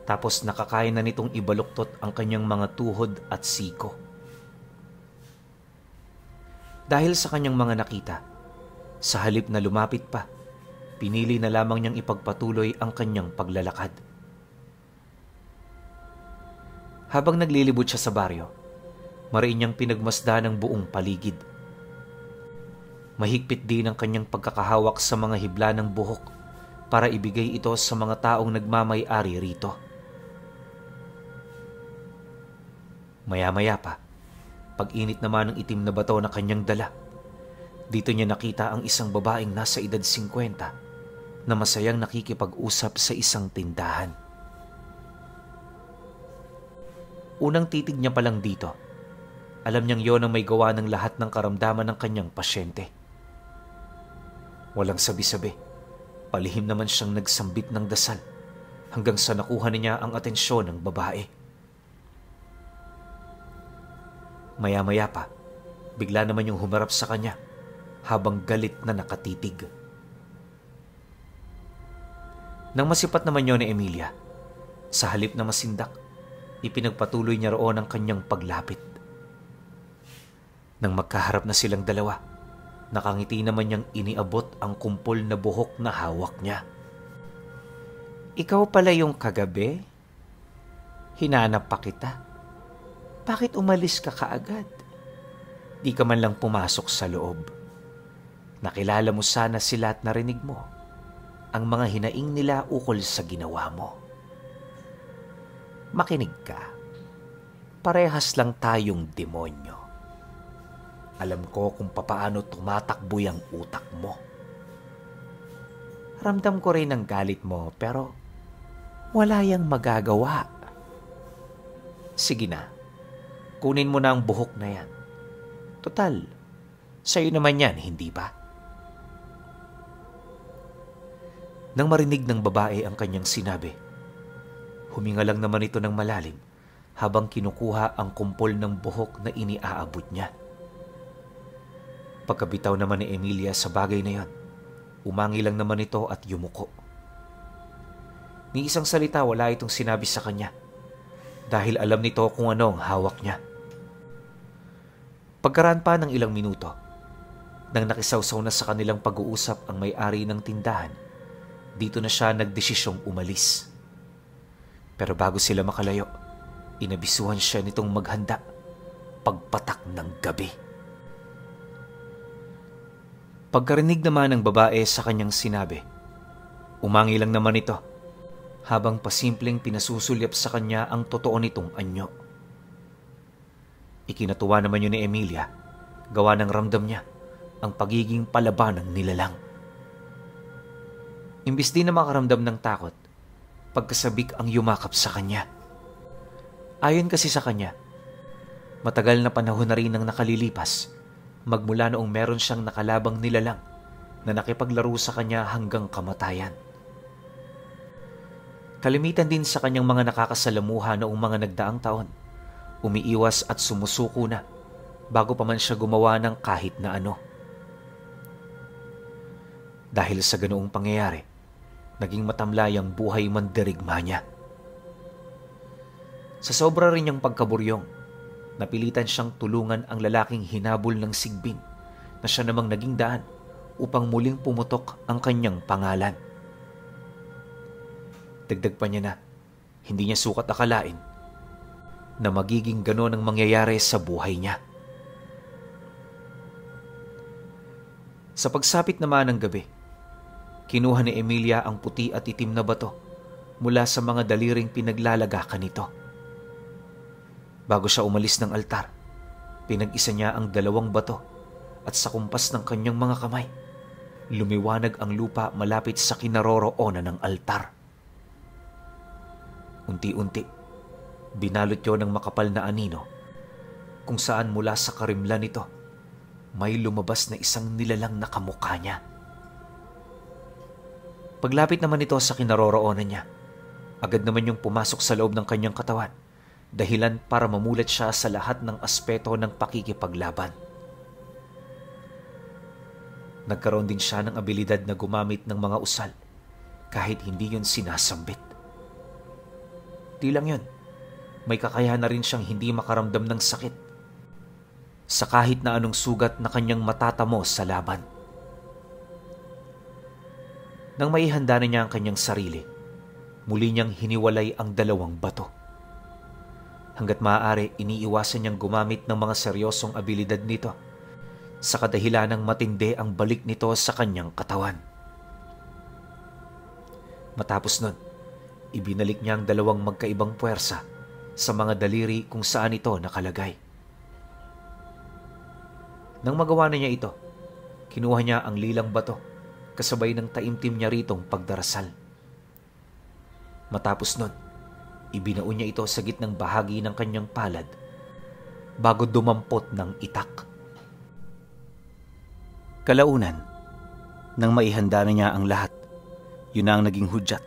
tapos nakakaya na nitong ibaluktot ang kanyang mga tuhod at siko. Dahil sa kanyang mga nakita, sa halip na lumapit pa, pinili na lamang niyang ipagpatuloy ang kanyang paglalakad. Habang naglilibot siya sa baryo, mariin niyang pinagmasdan ang buong paligid. Mahigpit din ang kanyang pagkakahawak sa mga hibla ng buhok para ibigay ito sa mga taong nagmamay-ari rito. Maya-maya pa, pag-init naman ng itim na bato na kanyang dala, dito niya nakita ang isang babaeng nasa edad 50 na masayang nakikipag-usap sa isang tindahan. Unang titig niya pa lang dito, alam niyang yon ang may gawa ng lahat ng karamdaman ng kanyang pasyente. Walang sabi-sabi, palihim naman siyang nagsambit ng dasal hanggang sa nakuha niya ang atensyon ng babae. Maya-maya pa, bigla naman yung humarap sa kanya habang galit na nakatitig. Nang masipat naman yun ni Emilia, sa halip na masindak, ipinagpatuloy niya roon ang kanyang paglapit. Nang magkaharap na silang dalawa, nakangiti naman niyang iniabot ang kumpol na buhok na hawak niya. Ikaw pala yung kagabi? Hinanap pa kita. Bakit umalis ka kaagad? Di ka man lang pumasok sa loob. Nakilala mo sana sila at narinig mo ang mga hinaing nila ukol sa ginawa mo. Makinig ka. Parehas lang tayong demonyo. Alam ko kung papaano tumatakbo yung utak mo. Ramdam ko rin ang galit mo pero wala yang magagawa. Sige na, kunin mo na ang buhok na yan. Total, sa'yo naman yan, hindi ba? Nang marinig ng babae ang kanyang sinabi, huminga lang naman ito ng malalim habang kinukuha ang kumpol ng buhok na iniaabot niya. Pagkabitaw naman ni Emilia sa bagay na yon, umangi lang naman ito at yumuko. Ni isang salita wala itong sinabi sa kanya dahil alam nito kung ano ang hawak niya. Pagkaraan pa ng ilang minuto, nang nakisawsaw na sa kanilang pag-uusap ang may-ari ng tindahan, dito na siya nagdesisyong umalis. Pero bago sila makalayo, inabisuhan siya nitong maghanda pagpatak ng gabi. Pagkarinig naman ng babae sa kanyang sinabi, umangi lang naman ito habang pasimpleng pinasusulyap sa kanya ang totoo nitong anyo. Ikinatuwa naman yun ni Emilia gawa ng ramdam niya ang pagiging palaban ng nilalang. Imbis din na makaramdam ng takot, pagkasabik ang yumakap sa kanya. Ayon kasi sa kanya, matagal na panahon na rin ang nakalilipas magmula noong meron siyang nakalabang nilalang na nakipaglaro sa kanya hanggang kamatayan. Kalimitan din sa kanyang mga nakakasalamuha noong mga nagdaang taon, umiiwas at sumusuko na bago pa man siya gumawa ng kahit na ano. Dahil sa ganoong pangyayari, naging matamlay ang buhay mandirigma niya. Sa sobra rin niyang pagkaburyong, napilitan siyang tulungan ang lalaking hinabol ng sigbin na siya namang naging daan upang muling pumutok ang kanyang pangalan. Dagdag pa niya na hindi niya sukat akalain na magiging ganon ang mangyayari sa buhay niya. Sa pagsapit naman ng gabi, kinuha ni Emilia ang puti at itim na bato mula sa mga daliring pinaglalagakan nito. Bago siya umalis ng altar, pinag-isa niya ang 2 bato at sa kumpas ng kanyang mga kamay, lumiwanag ang lupa malapit sa kinaroroonan ng altar. Unti-unti, binalot yun ng makapal na anino kung saan mula sa karimlan nito may lumabas na isang nilalang na kamukha niya. Paglapit naman ito sa kinaroroonan niya, agad naman yung pumasok sa loob ng kanyang katawan, dahilan para mamulat siya sa lahat ng aspeto ng pakikipaglaban. Nagkaroon din siya ng abilidad na gumamit ng mga usal kahit hindi yun sinasambit. Di lang yun, may kakayahan na rin siyang hindi makaramdam ng sakit sa kahit na anong sugat na kanyang matatamo sa laban. Nang maihanda na niya ang kanyang sarili, muli niyang hiniwalay ang 2 bato. Hanggat maaari, iniiwasan niyang gumamit ng mga seryosong abilidad nito sa kadahilanang matindi ang balik nito sa kanyang katawan. Matapos nun, ibinalik niya ang 2 magkaibang puwersa sa mga daliri kung saan ito nakalagay. Nang magawa na niya ito, kinuha niya ang lilang bato kasabay ng taimtim niya ritong pagdarasal. Matapos nun, ibinaon niya ito sa gitnang bahagi ng kanyang palad bago dumampot ng itak. Kalaunan, nang maihanda na niya ang lahat, yun na ang naging hudyat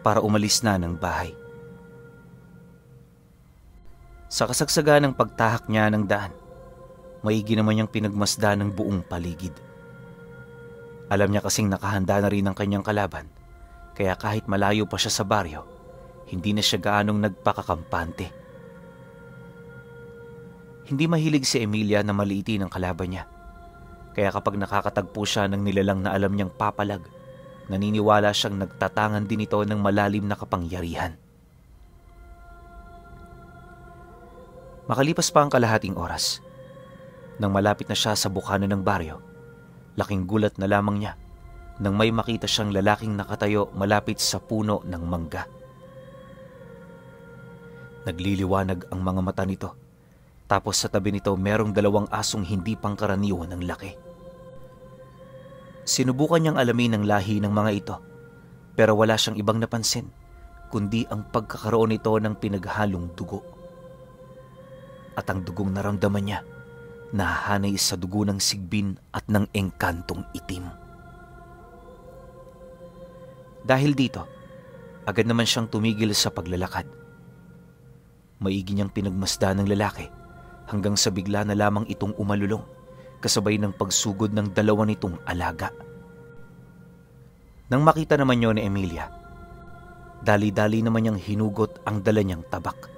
para umalis na ng bahay. Sa kasagsagan ng pagtahak niya ng daan, maigi naman niyang pinagmasdan ng buong paligid. Alam niya kasing nakahanda na rin ang kanyang kalaban, kaya kahit malayo pa siya sa baryo, hindi na siya gaanong nagpakakampante. Hindi mahilig si Emilia na maliitin ang kalaban niya, kaya kapag nakakatagpo siya ng nilalang na alam niyang papalag, naniniwala siyang nagtatangan din ito ng malalim na kapangyarihan. Makalipas pa ang kalahating oras, nang malapit na siya sa bukana ng baryo, laking gulat na lamang niya nang may makita siyang lalaking nakatayo malapit sa puno ng mangga. Nagliliwanag ang mga mata nito, tapos sa tabi nito merong 2 asong hindi pangkaraniwan ng laki. Sinubukan niyang alamin ang lahi ng mga ito, pero wala siyang ibang napansin kundi ang pagkakaroon nito ng pinaghalong dugo. At ang dugong naramdaman niya, nahanay sa dugo ng sigbin at ng engkantong itim. Dahil dito, agad naman siyang tumigil sa paglalakad. Maigi niyang pinagmasdan ng lalaki hanggang sa bigla na lamang itong umalulong kasabay ng pagsugod ng 2 nitong alaga. Nang makita naman niyo ni Emilia, dali-dali naman niyang hinugot ang dala niyang tabak.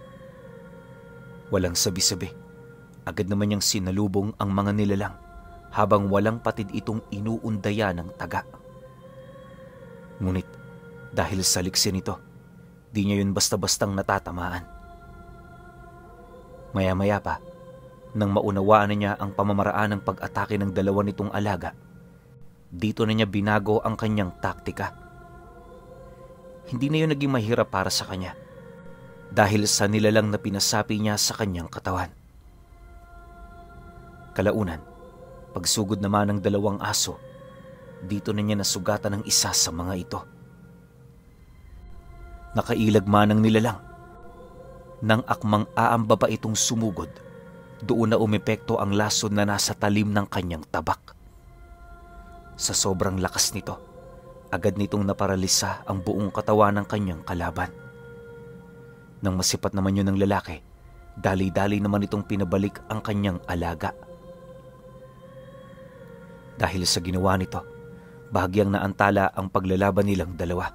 Walang sabi-sabi, agad naman niyang sinalubong ang mga nilalang habang walang patid itong inuundaya ng taga. Ngunit dahil sa liksi nito, di niya yun basta-bastang natatamaan. Maya-maya pa, nang maunawaan na niya ang pamamaraan ng pag-atake ng 2 nitong alaga, dito na niya binago ang kanyang taktika. Hindi na yun naging mahirap para sa kanya dahil sa nilalang na pinasapi niya sa kanyang katawan. Kalaunan, Pagsugod naman ng 2 aso, dito na niya nasugatan ng isa sa mga ito. Nakailag man ang nilalang. Nang akmang aamba pa itong sumugod, doon na umepekto ang lason na nasa talim ng kanyang tabak. Sa sobrang lakas nito, agad nitong naparalisa ang buong katawan ng kanyang kalaban. Nang masipat naman yun ng lalaki, dali-dali naman itong pinabalik ang kanyang alaga. Dahil sa ginawa nito, bahagyang naantala ang paglalaban nilang dalawa.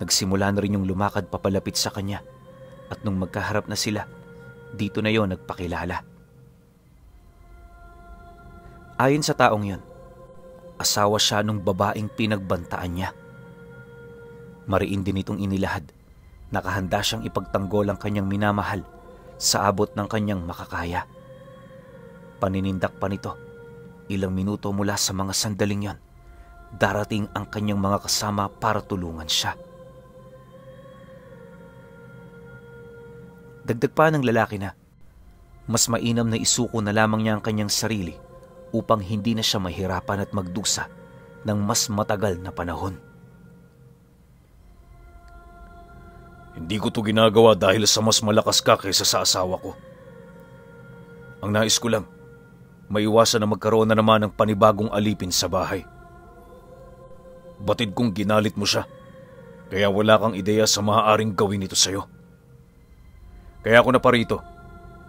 Nagsimula na rin yung lumakad papalapit sa kanya, at nung magkaharap na sila, dito na yon nagpakilala. Ayon sa taong yon, asawa siya nung babaeng pinagbantaan niya. Mariin din itong inilahad, nakahanda siyang ipagtanggol ang kanyang minamahal sa abot ng kanyang makakaya. Paninindak pa nito, ilang minuto mula sa mga sandaling yon, darating ang kanyang mga kasama para tulungan siya. Dagdag pa ng lalaki na, mas mainam na isuko na lamang niya ang kanyang sarili upang hindi na siya mahirapan at magdusa ng mas matagal na panahon. Hindi ko to ginagawa dahil sa mas malakas ka kaysa sa asawa ko. Ang nais ko lang, maiwasan na magkaroon na naman ng panibagong alipin sa bahay. Batid kong ginalit mo siya, kaya wala kang ideya sa maaaring gawin nito sa'yo. Kaya ako na parito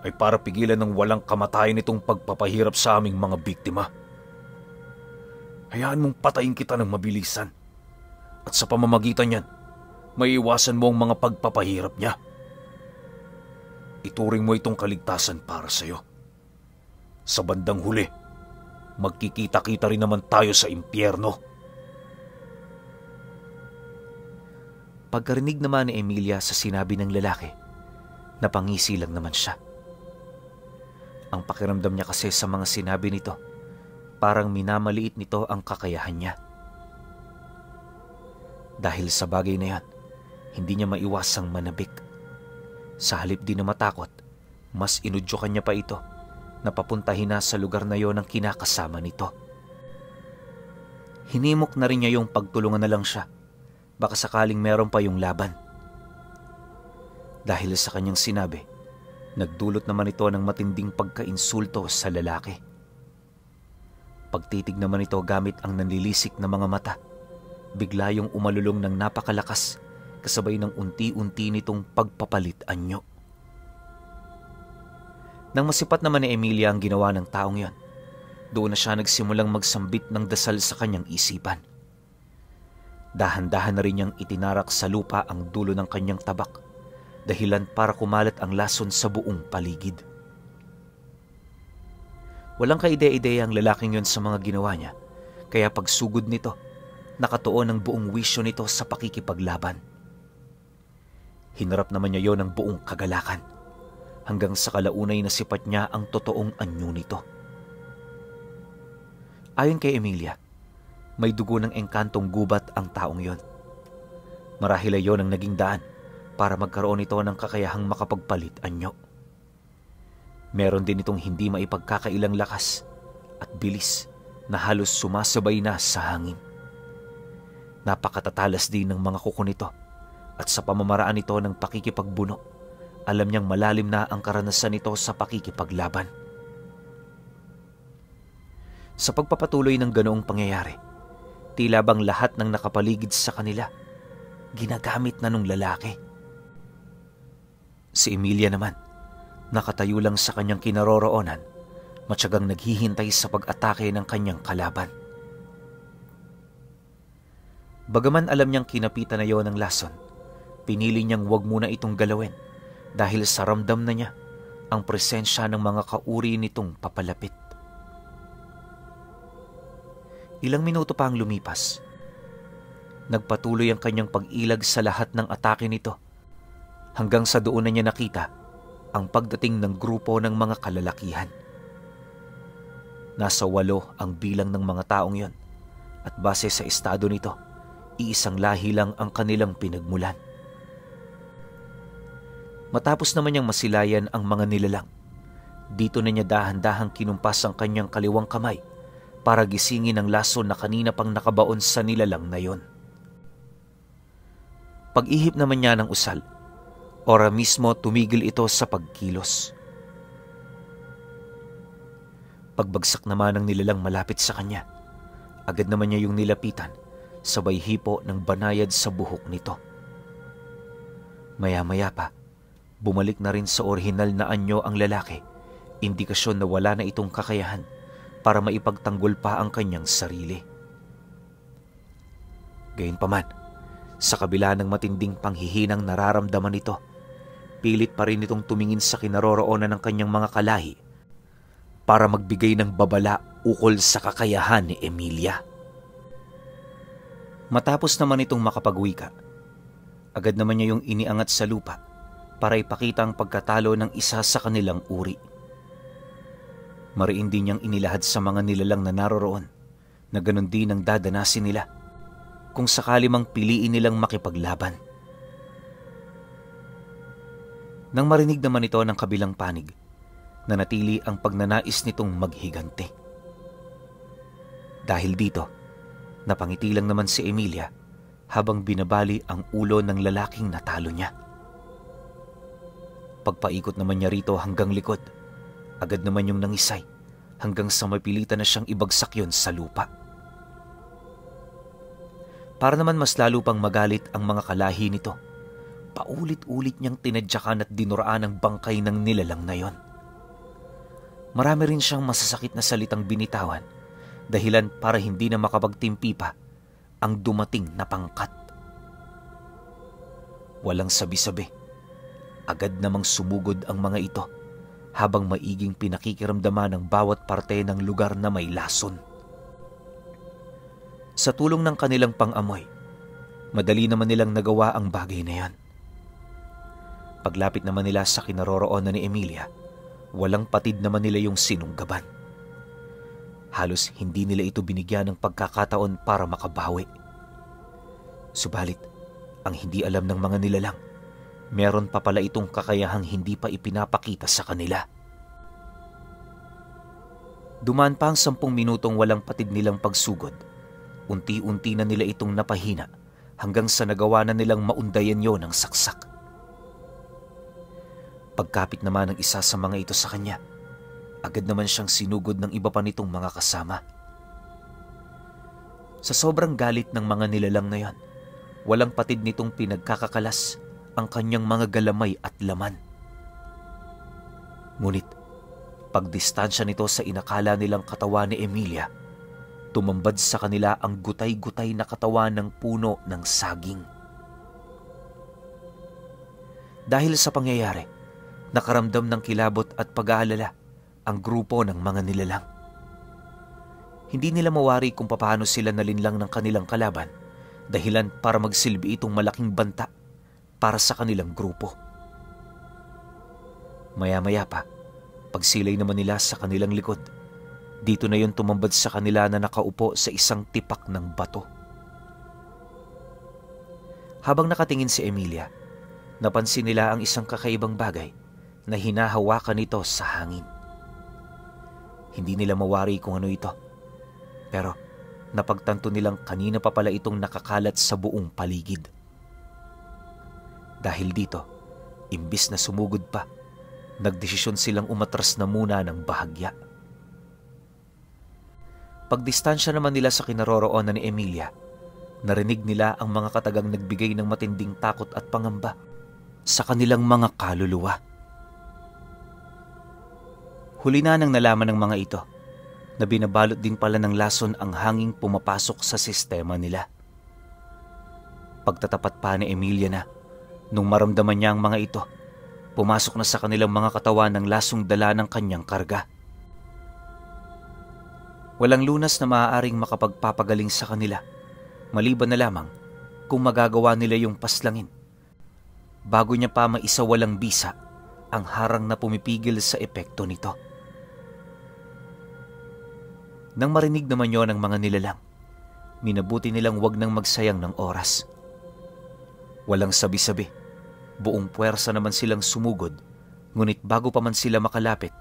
ay para pigilan ng walang kamatayan itong pagpapahirap sa aming mga biktima. Hayaan mong patayin kita ng mabilisan. At sa pamamagitan niyan, maiiwasan mo ang mga pagpapahirap niya. Ituring mo itong kaligtasan para sa'yo. Sa bandang huli, magkikita-kita rin naman tayo sa impyerno. Pagkarinig naman ni Emilia sa sinabi ng lalaki, napangisi lang naman siya. Ang pakiramdam niya kasi sa mga sinabi nito, parang minamaliit nito ang kakayahan niya. Dahil sa bagay na yan, hindi niya maiwasang manabik. Sa halip din na matakot, mas inudyokan niya pa ito na papuntahin na sa lugar na yon ang kinakasama nito. Hinimok na rin niya yung pagtulungan na lang siya, baka sakaling meron pa yung laban. Dahil sa kanyang sinabi, nagdulot naman ito ng matinding pagkainsulto sa lalaki. Pagtitig naman ito gamit ang nanlilisik na mga mata, bigla yung umalulong ng napakalakas kasabay ng unti-unti nitong pagpapalit anyo. Nang masipat naman ni Emilia ang ginawa ng taong yon, doon na siya nagsimulang magsambit ng dasal sa kanyang isipan. Dahan-dahan na rin niyang itinarak sa lupa ang dulo ng kanyang tabak, dahilan para kumalat ang lason sa buong paligid. Walang kaide-ideya ang lalaking yon sa mga ginawa niya, kaya pagsugod nito, nakatuon ang buong wisyo nito sa pakikipaglaban. Hinarap naman niya yon ng buong kagalakan, hanggang sa kalaunay na sipat niya ang totoong anyo nito. Ayon kay Emilia, may dugo ng engkantong gubat ang taong yon. Marahil ay yon ang naging daan para magkaroon ito ng kakayahang makapagpalit anyo. Meron din itong hindi maipagkakailang lakas at bilis na halos sumasabay na sa hangin. Napakatatalas din ng mga kuko nito at sa pamamaraan nito ng pakikipagbuno, alam niyang malalim na ang karanasan nito sa pakikipaglaban. Sa pagpapatuloy ng ganoong pangyayari, tila bang lahat ng nakapaligid sa kanila, ginagamit na nung lalaki. Si Emilia naman, nakatayo lang sa kanyang kinaroroonan, matyagang naghihintay sa pag-atake ng kanyang kalaban. Bagaman alam niyang kinapitan na yon ng lason, pinili niyang wag muna itong galawin dahil sa ramdam na niya ang presensya ng mga kauri nitong papalapit. Ilang minuto pa ang lumipas. Nagpatuloy ang kanyang pag-ilag sa lahat ng atake nito hanggang sa doon na niya nakita ang pagdating ng grupo ng mga kalalakihan. Nasa 8 ang bilang ng mga taong yon at base sa estado nito, iisang lahi lang ang kanilang pinagmulan. Matapos naman niyang masilayan ang mga nilalang, Dito na niya dahan-dahang kinumpas ang kanyang kaliwang kamay para gisingin ang laso na kanina pang nakabaon sa nilalang na yon. Pag-ihip naman niya ng usal, ora mismo tumigil ito sa pagkilos. Pagbagsak naman ng nilalang malapit sa kanya, agad naman niya yung nilapitan, sabay hipo ng banayad sa buhok nito. Maya-maya pa, bumalik na rin sa orihinal na anyo ang lalaki, indikasyon na wala na itong kakayahan para maipagtanggol pa ang kanyang sarili. Gayunpaman, sa kabila ng matinding panghihinang nararamdaman nito, pilit pa rin itong tumingin sa kinaroroonan ng kanyang mga kalahi para magbigay ng babala ukol sa kakayahan ni Emilia. Matapos naman itong makapagwika, agad naman niya yung iniangat sa lupa para ipakita ang pagkatalo ng isa sa kanilang uri. Mariin din niyang inilahad sa mga nilalang na naroroon na ganun din ang dadanasin nila kung sakali mang piliin nilang makipaglaban. Nang marinig naman ito ng kabilang panig, nanatili ang pagnanais nitong maghigante. Dahil dito, napangiti lang naman si Emilia habang binabali ang ulo ng lalaking natalo niya. Pagpaikot naman niya rito hanggang likod, agad naman yung nangisay hanggang sa mapilitan na siyang ibagsak yon sa lupa. Para naman mas lalo pang magalit ang mga kalahi nito, paulit-ulit niyang tinadyakan at dinuraan ang bangkay ng nilalang na yon. Marami rin siyang masasakit na salitang binitawan, dahilan para hindi na makapagtimpi pa ang dumating na pangkat. Walang sabi-sabi, agad namang sumugod ang mga ito habang maiging pinakikiramdaman ng bawat parte ng lugar na may lason. Sa tulong ng kanilang pang-amoy, madali naman nilang nagawa ang bagay na yan. Paglapit naman nila sa kinaroroonan ni Emilia, walang patid naman nila yung sinunggaban. Halos hindi nila ito binigyan ng pagkakataon para makabawi. Subalit, ang hindi alam ng mga nilalang, meron pa pala itong kakayahang hindi pa ipinapakita sa kanila. Dumaan pa ang 10 minutong walang patid nilang pagsugod. Unti-unti na nila itong napahina hanggang sa nagawa na nilang maundayan yon ng saksak. Pagkapit naman ng isa sa mga ito sa kanya, agad naman siyang sinugod ng iba pa nitong mga kasama. Sa sobrang galit ng mga nilalang na yan, walang patid nitong pinagkakakalas ang kanyang mga galamay at laman. Ngunit, pagdistansya nito sa inakala nilang katawan ni Emilia, tumambad sa kanila ang gutay-gutay na katawan ng puno ng saging. Dahil sa pangyayari, nakaramdam ng kilabot at pag-aalala ang grupo ng mga nilalang. Hindi nila mawari kung paano sila nalinlang ng kanilang kalaban, dahilan para magsilbi itong malaking banta para sa kanilang grupo. Maya-maya pa, pagsilay naman nila sa kanilang likod, dito na yon tumambad sa kanila na nakaupo sa isang tipak ng bato. Habang nakatingin si Emilia, napansin nila ang isang kakaibang bagay na hinahawakan nito sa hangin. Hindi nila mawari kung ano ito, pero napagtanto nilang kanina pa pala itong nakakalat sa buong paligid. Dahil dito, imbis na sumugod pa, nagdesisyon silang umatras na muna ng bahagya. Pagdistansya naman nila sa kinaroroonan ni Emilia, narinig nila ang mga katagang nagbigay ng matinding takot at pangamba sa kanilang mga kaluluwa. Huli na nang nalaman ng mga ito na binabalot din pala ng lason ang hanging pumapasok sa sistema nila. Pagtatapat pa ni Emilia na, nung maramdaman niya ang mga ito, pumasok na sa kanilang mga katawan ng lasong dala ng kanyang karga. Walang lunas na maaaring makapagpapagaling sa kanila, maliban na lamang kung magagawa nila yung paslangin. Bago niya pa maisawalang bisa ang harang na pumipigil sa epekto nito. Nang marinig naman yon ng mga nilalang, minabuti nilang wag nang magsayang ng oras. Walang sabi-sabi, buong puwersa naman silang sumugod, ngunit bago pa man sila makalapit,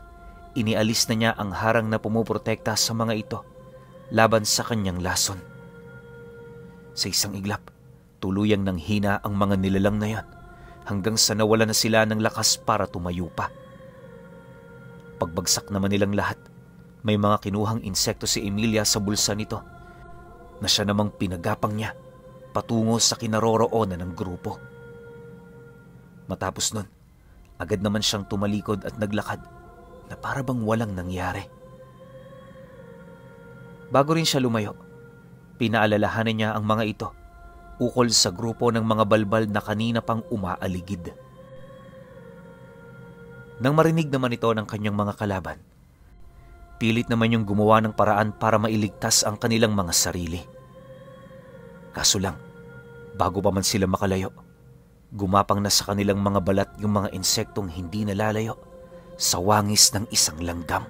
inialis na niya ang harang na pumuprotekta sa mga ito laban sa kanyang lason. Sa isang iglap, tuluyang nanghina ang mga nilalang na yan hanggang sa nawala na sila ng lakas para tumayo pa. Pagbagsak naman nilang lahat, may mga kinuhang insekto si Emilia sa bulsa nito na siya namang pinagapang niya patungo sa kinaroroonan ng grupo. Matapos nun, agad naman siyang tumalikod at naglakad na para bang walang nangyari. Bago rin siya lumayo, pinaalalahanan niya ang mga ito ukol sa grupo ng mga balbal na kanina pang umaaligid. Nang marinig naman ito ng kanyang mga kalaban, pilit naman yung gumawa ng paraan para mailigtas ang kanilang mga sarili. Kaso lang, bago pa man sila makalayo, gumapang na sa kanilang mga balat yung mga insektong hindi nalalayo sa wangis ng isang langgam.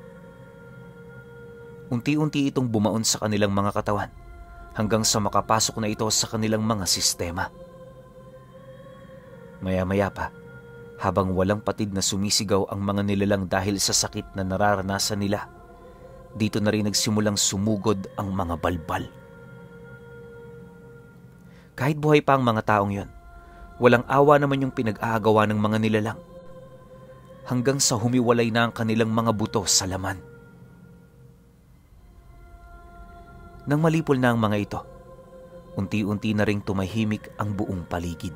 Unti-unti itong bumaon sa kanilang mga katawan hanggang sa makapasok na ito sa kanilang mga sistema. Maya-maya pa, habang walang patid na sumisigaw ang mga nilalang dahil sa sakit na nararanasan nila, dito na rin nagsimulang sumugod ang mga balbal. Kahit buhay pa ang mga taong yon, walang awa naman yung pinag-aagawa ng mga nilalang hanggang sa humiwalay na ang kanilang mga buto sa laman. Nang malipol na ang mga ito, unti-unti na ring tumahimik ang buong paligid.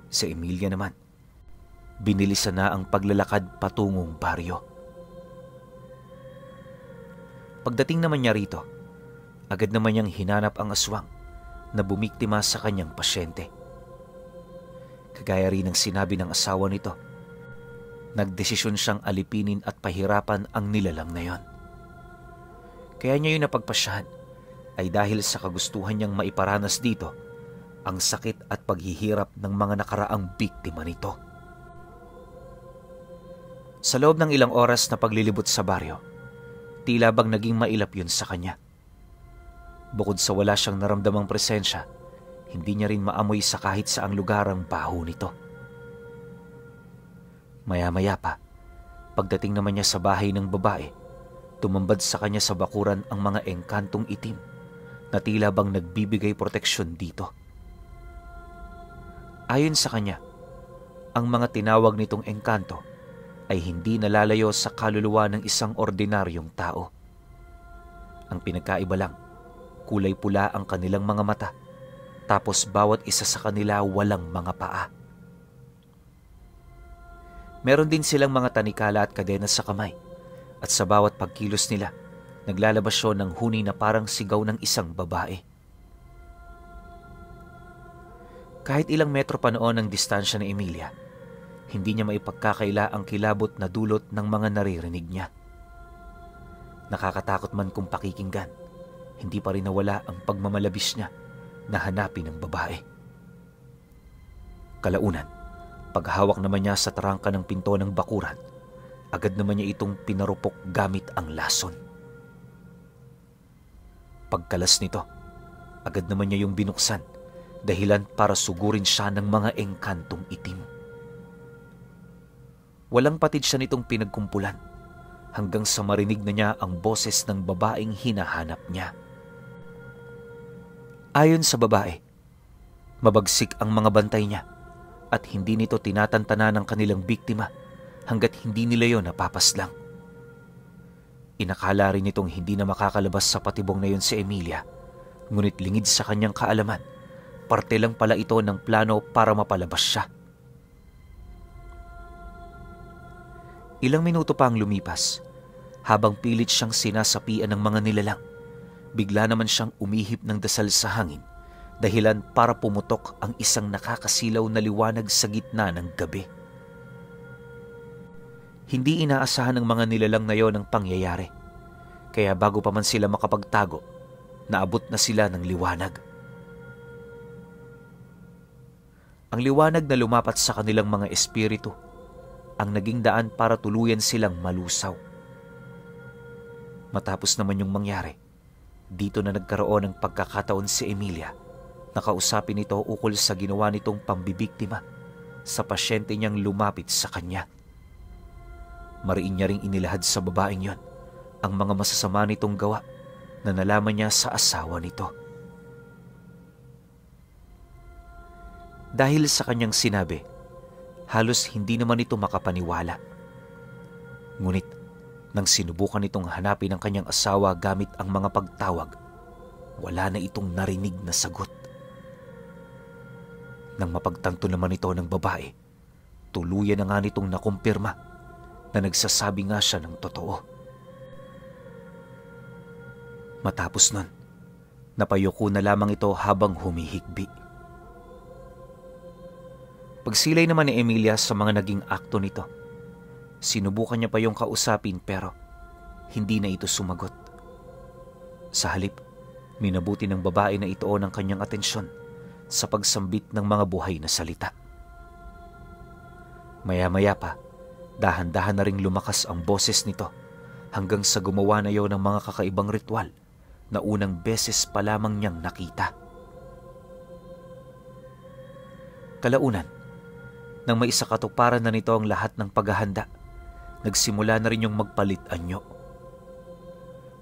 Sa Emilia naman, binilisan na ang paglalakad patungong baryo. Pagdating naman niya rito, agad naman niyang hinanap ang aswang na bumiktima sa kanyang pasyente. Kagaya rin ng sinabi ng asawa nito, nagdesisyon siyang alipinin at pahirapan ang nilalang na yon. Kaya niya yung napagpasyahan ay dahil sa kagustuhan niyang maiparanas dito ang sakit at paghihirap ng mga nakaraang biktima nito. Sa loob ng ilang oras na paglilibot sa baryo, tila bang naging mailap yun sa kanya. Bukod sa wala siyang naramdamang presensya, hindi niya rin maamoy sa kahit saang lugar ang baho nito. Maya-maya pa, pagdating naman niya sa bahay ng babae, tumambad sa kanya sa bakuran ang mga engkantong itim na tila bang nagbibigay proteksyon dito. Ayon sa kanya, ang mga tinawag nitong engkanto ay hindi nalalayo sa kaluluwa ng isang ordinaryong tao. Ang pinagkaiba lang, kulay pula ang kanilang mga mata, tapos bawat isa sa kanila walang mga paa. Meron din silang mga tanikala at kadena sa kamay, at sa bawat pagkilos nila, naglalabas siya ng huni na parang sigaw ng isang babae. Kahit ilang metro pa noon ang distansya ni Emilia, hindi niya maipagkakaila ang kilabot na dulot ng mga naririnig niya. Nakakatakot man kung pakikinggan, hindi pa rin nawala ang pagmamalabis niya na hanapin ang babae. Kalaunan, paghawak naman niya sa tarangka ng pinto ng bakuran, agad naman niya itong pinarupok gamit ang lason. Pagkalas nito, agad naman niya yung binuksan, dahilan para sugurin siya ng mga engkantong itim. Walang patid siya nitong pinagkumpulan hanggang sa marinig na niya ang boses ng babaeng hinahanap niya. Ayon sa babae, mabagsik ang mga bantay niya at hindi nito tinatantana ng kanilang biktima hanggat hindi nila yon napapaslang. Inakala rin nitong hindi na makakalabas sa patibong na yon si Emilia, ngunit lingid sa kanyang kaalaman, parte lang pala ito ng plano para mapalabas siya. Ilang minuto pa ang lumipas, habang pilit siyang sinasapian ng mga nilalang, bigla naman siyang umihip ng dasal sa hangin, dahilan para pumutok ang isang nakakasilaw na liwanag sa gitna ng gabi. Hindi inaasahan ng mga nilalang na yon ang pangyayari, kaya bago pa man sila makapagtago, naabot na sila ng liwanag. Ang liwanag na lumapat sa kanilang mga espiritu ang naging daan para tuluyan silang malusaw. Matapos naman yung mangyari, dito na nagkaroon ng pagkakataon si Emilia na kausapin ito ukol sa ginawa nitong pambibiktima sa pasyente niyang lumapit sa kanya. mariin niya ring inilahad sa babaeng yon ang mga masasama nitong gawa na nalaman niya sa asawa nito. Dahil sa kanyang sinabi, halos hindi naman ito makapaniwala. Ngunit nang sinubukan itong hanapin ang kanyang asawa gamit ang mga pagtawag, wala na itong narinig na sagot. Nang mapagtanto naman ito ng babae, tuluyan na nga nitong nakumpirma na nagsasabi nga siya ng totoo. Matapos nun, napayuko na lamang ito habang humihigbi. Pagsilay naman ni Emilia sa mga naging akto nito, sinubukan niya pa yung kausapin pero hindi na ito sumagot. Sa halip, minabuti ng babae na itoon ang kanyang atensyon sa pagsambit ng mga buhay na salita. Maya-maya pa, dahan-dahan na ring lumakas ang boses nito hanggang sa gumawa na yun ng mga kakaibang ritual na unang beses pa lamang niyang nakita. Kalaunan, nang maisakatuparan na nito ang lahat ng paghahanda, nagsimula na rin yung magpalit anyo.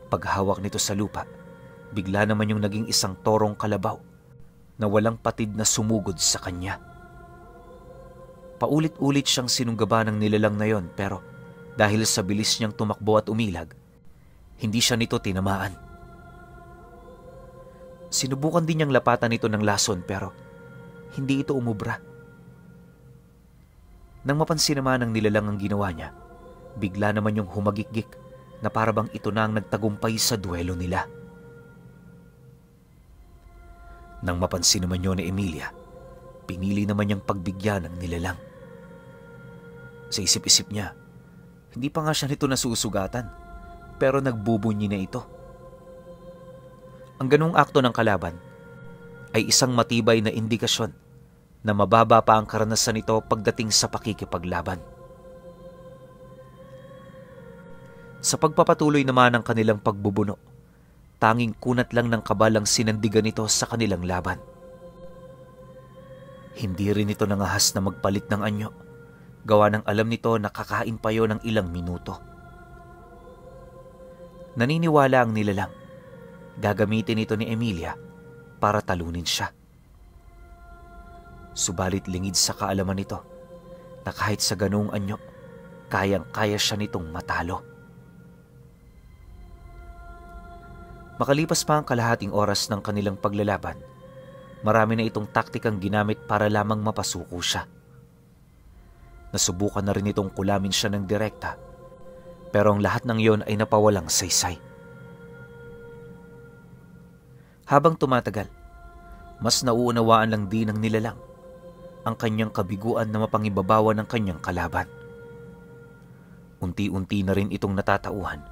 Paghawak nito sa lupa, bigla naman yung naging isang torong kalabaw na walang patid na sumugod sa kanya. Paulit-ulit siyang sinunggaba ng nilalang na yon pero dahil sa bilis niyang tumakbo at umilag, hindi siya nito tinamaan. Sinubukan din niyang lapatan ito ng lason pero hindi ito umubra. Nang mapansin naman ng nilalang ang ginawa niya, bigla naman yung humagikgik na parabang ito na ang nagtagumpay sa duelo nila. Nang mapansin naman yun ni Emilia, pinili naman niyang pagbigyan ng nilalang. Sa isip-isip niya, hindi pa nga siya nito nasusugatan, pero nagbubunyi na ito. Ang ganung akto ng kalaban ay isang matibay na indikasyon na mababa pa ang karanasan nito pagdating sa pakikipaglaban. Sa pagpapatuloy naman ng kanilang pagbubuno, tanging kunat lang ng kabalang sinandigan nito sa kanilang laban. Hindi rin ito nangahas na magpalit ng anyo, gawa ng alam nito na kakain pa yon ng ilang minuto. Naniniwala ang nilalang, gagamitin ito ni Emilia para talunin siya. Subalit lingid sa kaalaman nito na kahit sa ganoong anyo, kayang-kaya siya nitong matalo. Makalipas pa ang kalahating oras ng kanilang paglalaban, marami na itong taktikang ginamit para lamang mapasuko siya. Nasubukan na rin itong kulamin siya ng direkta, pero ang lahat ng iyon ay napawalang saysay. Habang tumatagal, mas nauunawaan lang din ng nilalang ang kanyang kabiguan na mapangibabawan ng kanyang kalaban. Unti-unti na rin itong natatauhan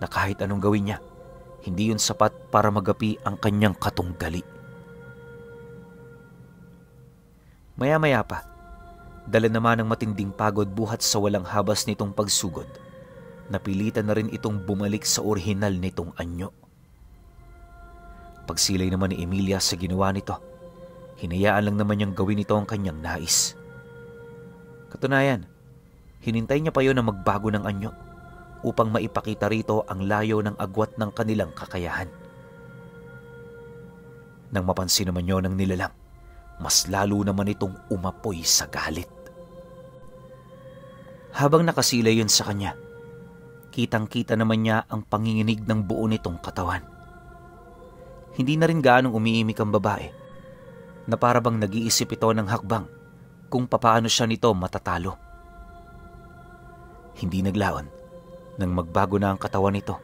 na kahit anong gawin niya, hindi yun sapat para magapi ang kanyang katunggali. Maya-maya pa, dala naman ng matinding pagod buhat sa walang habas nitong pagsugod, napilitan na rin itong bumalik sa orihinal nitong anyo. Pagsilay naman ni Emilia sa ginawa nito, hinayaan lang naman niyang gawin ito ang kanyang nais. Katunayan, hinintay niya pa yun na magbago ng anyo upang maipakita rito ang layo ng agwat ng kanilang kakayahan. Nang mapansin naman yun ng nilalang, mas lalo naman itong umapoy sa galit. Habang nakasilay yun sa kanya, kitang-kita naman niya ang panginginig ng buo nitong katawan. Hindi na rin gaanong umiimik ang babae na parabang nag-iisip ito ng hakbang kung papaano siya nito matatalo. Hindi naglaon nang magbago na ang katawan nito,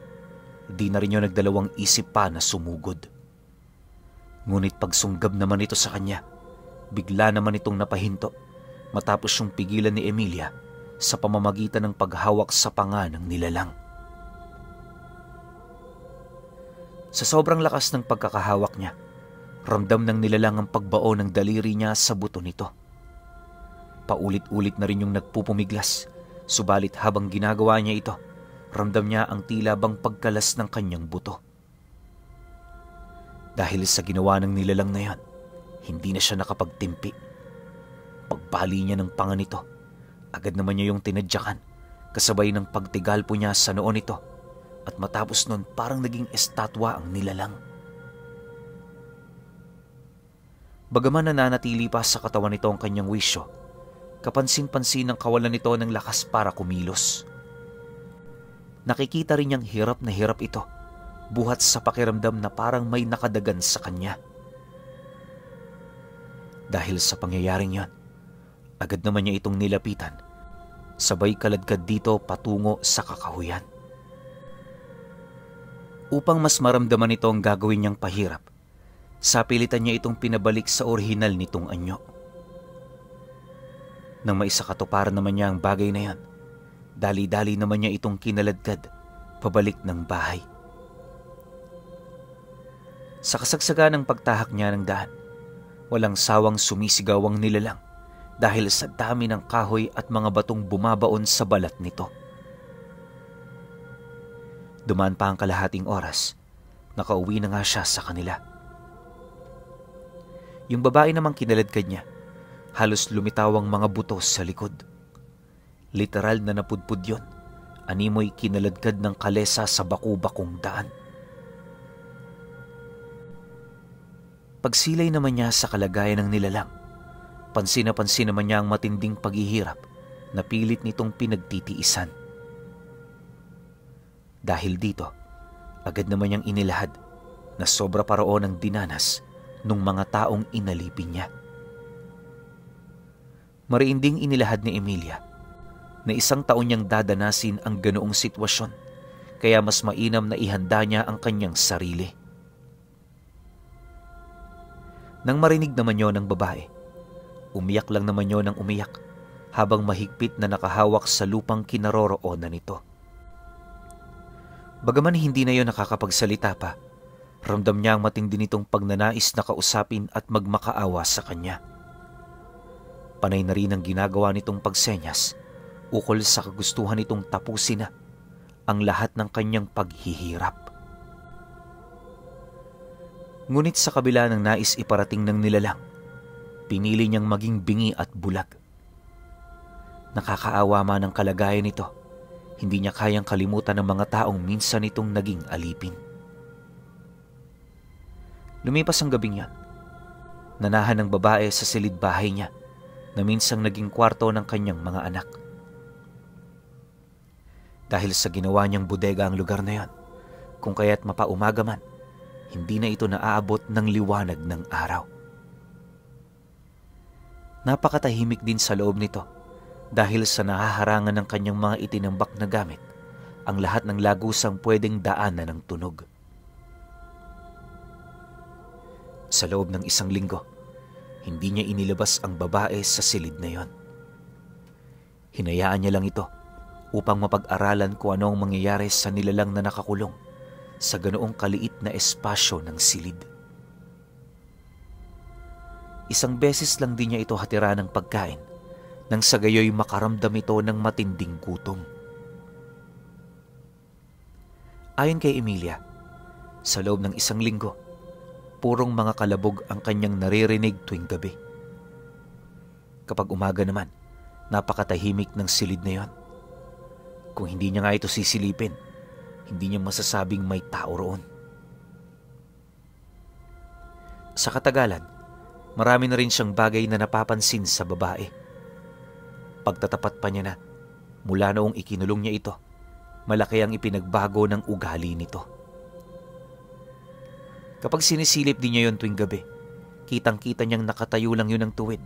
di na rin yun nagdalawang isip pa na sumugod. Ngunit pagsunggab naman ito sa kanya, bigla naman itong napahinto matapos yung pigilan ni Emilia sa pamamagitan ng paghawak sa panga ng nilalang. Sa sobrang lakas ng pagkakahawak niya, ramdam ng nilalang ang pagbao ng daliri niya sa buto nito. Paulit-ulit na rin yung nagpupumiglas, subalit habang ginagawa niya ito, ramdam niya ang tila bang pagkalas ng kanyang buto. Dahil sa ginawa ng nilalang na yan, hindi na siya nakapagtimpi. Pagbali niya ng panga nito, agad naman niya yung tinadyakan kasabay ng pagtigal po niya sa noon nito, at matapos nun parang naging estatwa ang nilalang. Bagaman nananatili pa sa katawan nito ang kanyang wisyo, kapansin-pansin ang kawalan nito ng lakas para kumilos. Nakikita rin niyang hirap na hirap ito, buhat sa pakiramdam na parang may nakadagan sa kanya. Dahil sa pangyayaring yon, agad naman niya itong nilapitan, sabay kaladkad dito patungo sa kakahuyan. Upang mas maramdaman nito ang gagawin niyang pahirap, sapilitan niya itong pinabalik sa orihinal nitong anyo. Nang maisakatuparan naman niya ang bagay na yan, dali-dali naman niya itong kinaladkad pabalik ng bahay. Sa kasagsagan ng pagtahak niya ng daan, walang sawang sumisigaw ang nilalang dahil sa dami ng kahoy at mga batong bumabaon sa balat nito. Dumaan pa ang kalahating oras, nakauwi na nga siya sa kanila. Yung babae namang kinaladkad niya, halos lumitaw ang mga buto sa likod. Literal na napudpud yon, animoy kinaladkad ng kalesa sa baku-bakong daan. Pagsilay naman niya sa kalagayan ng nilalang, pansin na pansin naman niya ang matinding paghihirap na pilit nitong pinagtitiisan. Dahil dito, agad naman niyang inilahad na sobra pa roon ang dinanas nung mga taong inalipin niya. Mariinding inilahad ni Emilia na 1 taon niyang dadanasin ang ganoong sitwasyon, kaya mas mainam na ihanda niya ang kanyang sarili. Nang marinig naman yon ng babae, umiyak lang naman yon ng umiyak habang mahigpit na nakahawak sa lupang kinaroroonan nito. Bagaman hindi na yon nakakapagsalita pa, ramdam niya ang matindi nitong pagnanais na kausapin at magmakaawa sa kanya. Panay na rin ang ginagawa nitong pagsenyas ukol sa kagustuhan nitong tapusin na ang lahat ng kanyang paghihirap. Ngunit sa kabila ng nais iparating ng nilalang, pinili niyang maging bingi at bulag. Nakakaawa man ang kalagayan nito, hindi niya kayang kalimutan ng mga taong minsan nitong naging alipin. Lumipas ang gabing yan. Nanahan ng babae sa silid bahay niya na minsang naging kwarto ng kanyang mga anak. Dahil sa ginawa niyang bodega ang lugar na yan, kung kaya't mapaumaga man, hindi na ito naaabot ng liwanag ng araw. Napakatahimik din sa loob nito dahil sa nahaharangan ng kanyang mga itinambak na gamit ang lahat ng lagusang pwedeng daanan ng tunog. Sa loob ng 1 linggo, hindi niya inilabas ang babae sa silid na yon. Hinayaan niya lang ito upang mapag-aralan kung ano ang mangyayari sa nilalang na nakakulong sa ganoong kaliit na espasyo ng silid. 1 beses lang din niya ito hatira ng pagkain nang sa gayoy makaramdam ito ng matinding gutom. Ayon kay Emilia, sa loob ng 1 linggo, purong mga kalabog ang kanyang naririnig tuwing gabi. Kapag umaga naman, napakatahimik ng silid na yon. Kung hindi niya nga ito sisilipin, hindi niya masasabing may tao roon. Sa katagalan, marami na rin siyang bagay na napapansin sa babae. Pagtatapat pa niya na, mula noong ikinulong niya ito, malaki ang ipinagbago ng ugali nito. Kapag sinisilip din niya yon tuwing gabi, kitang-kita niyang nakatayo lang yun ng tuwid,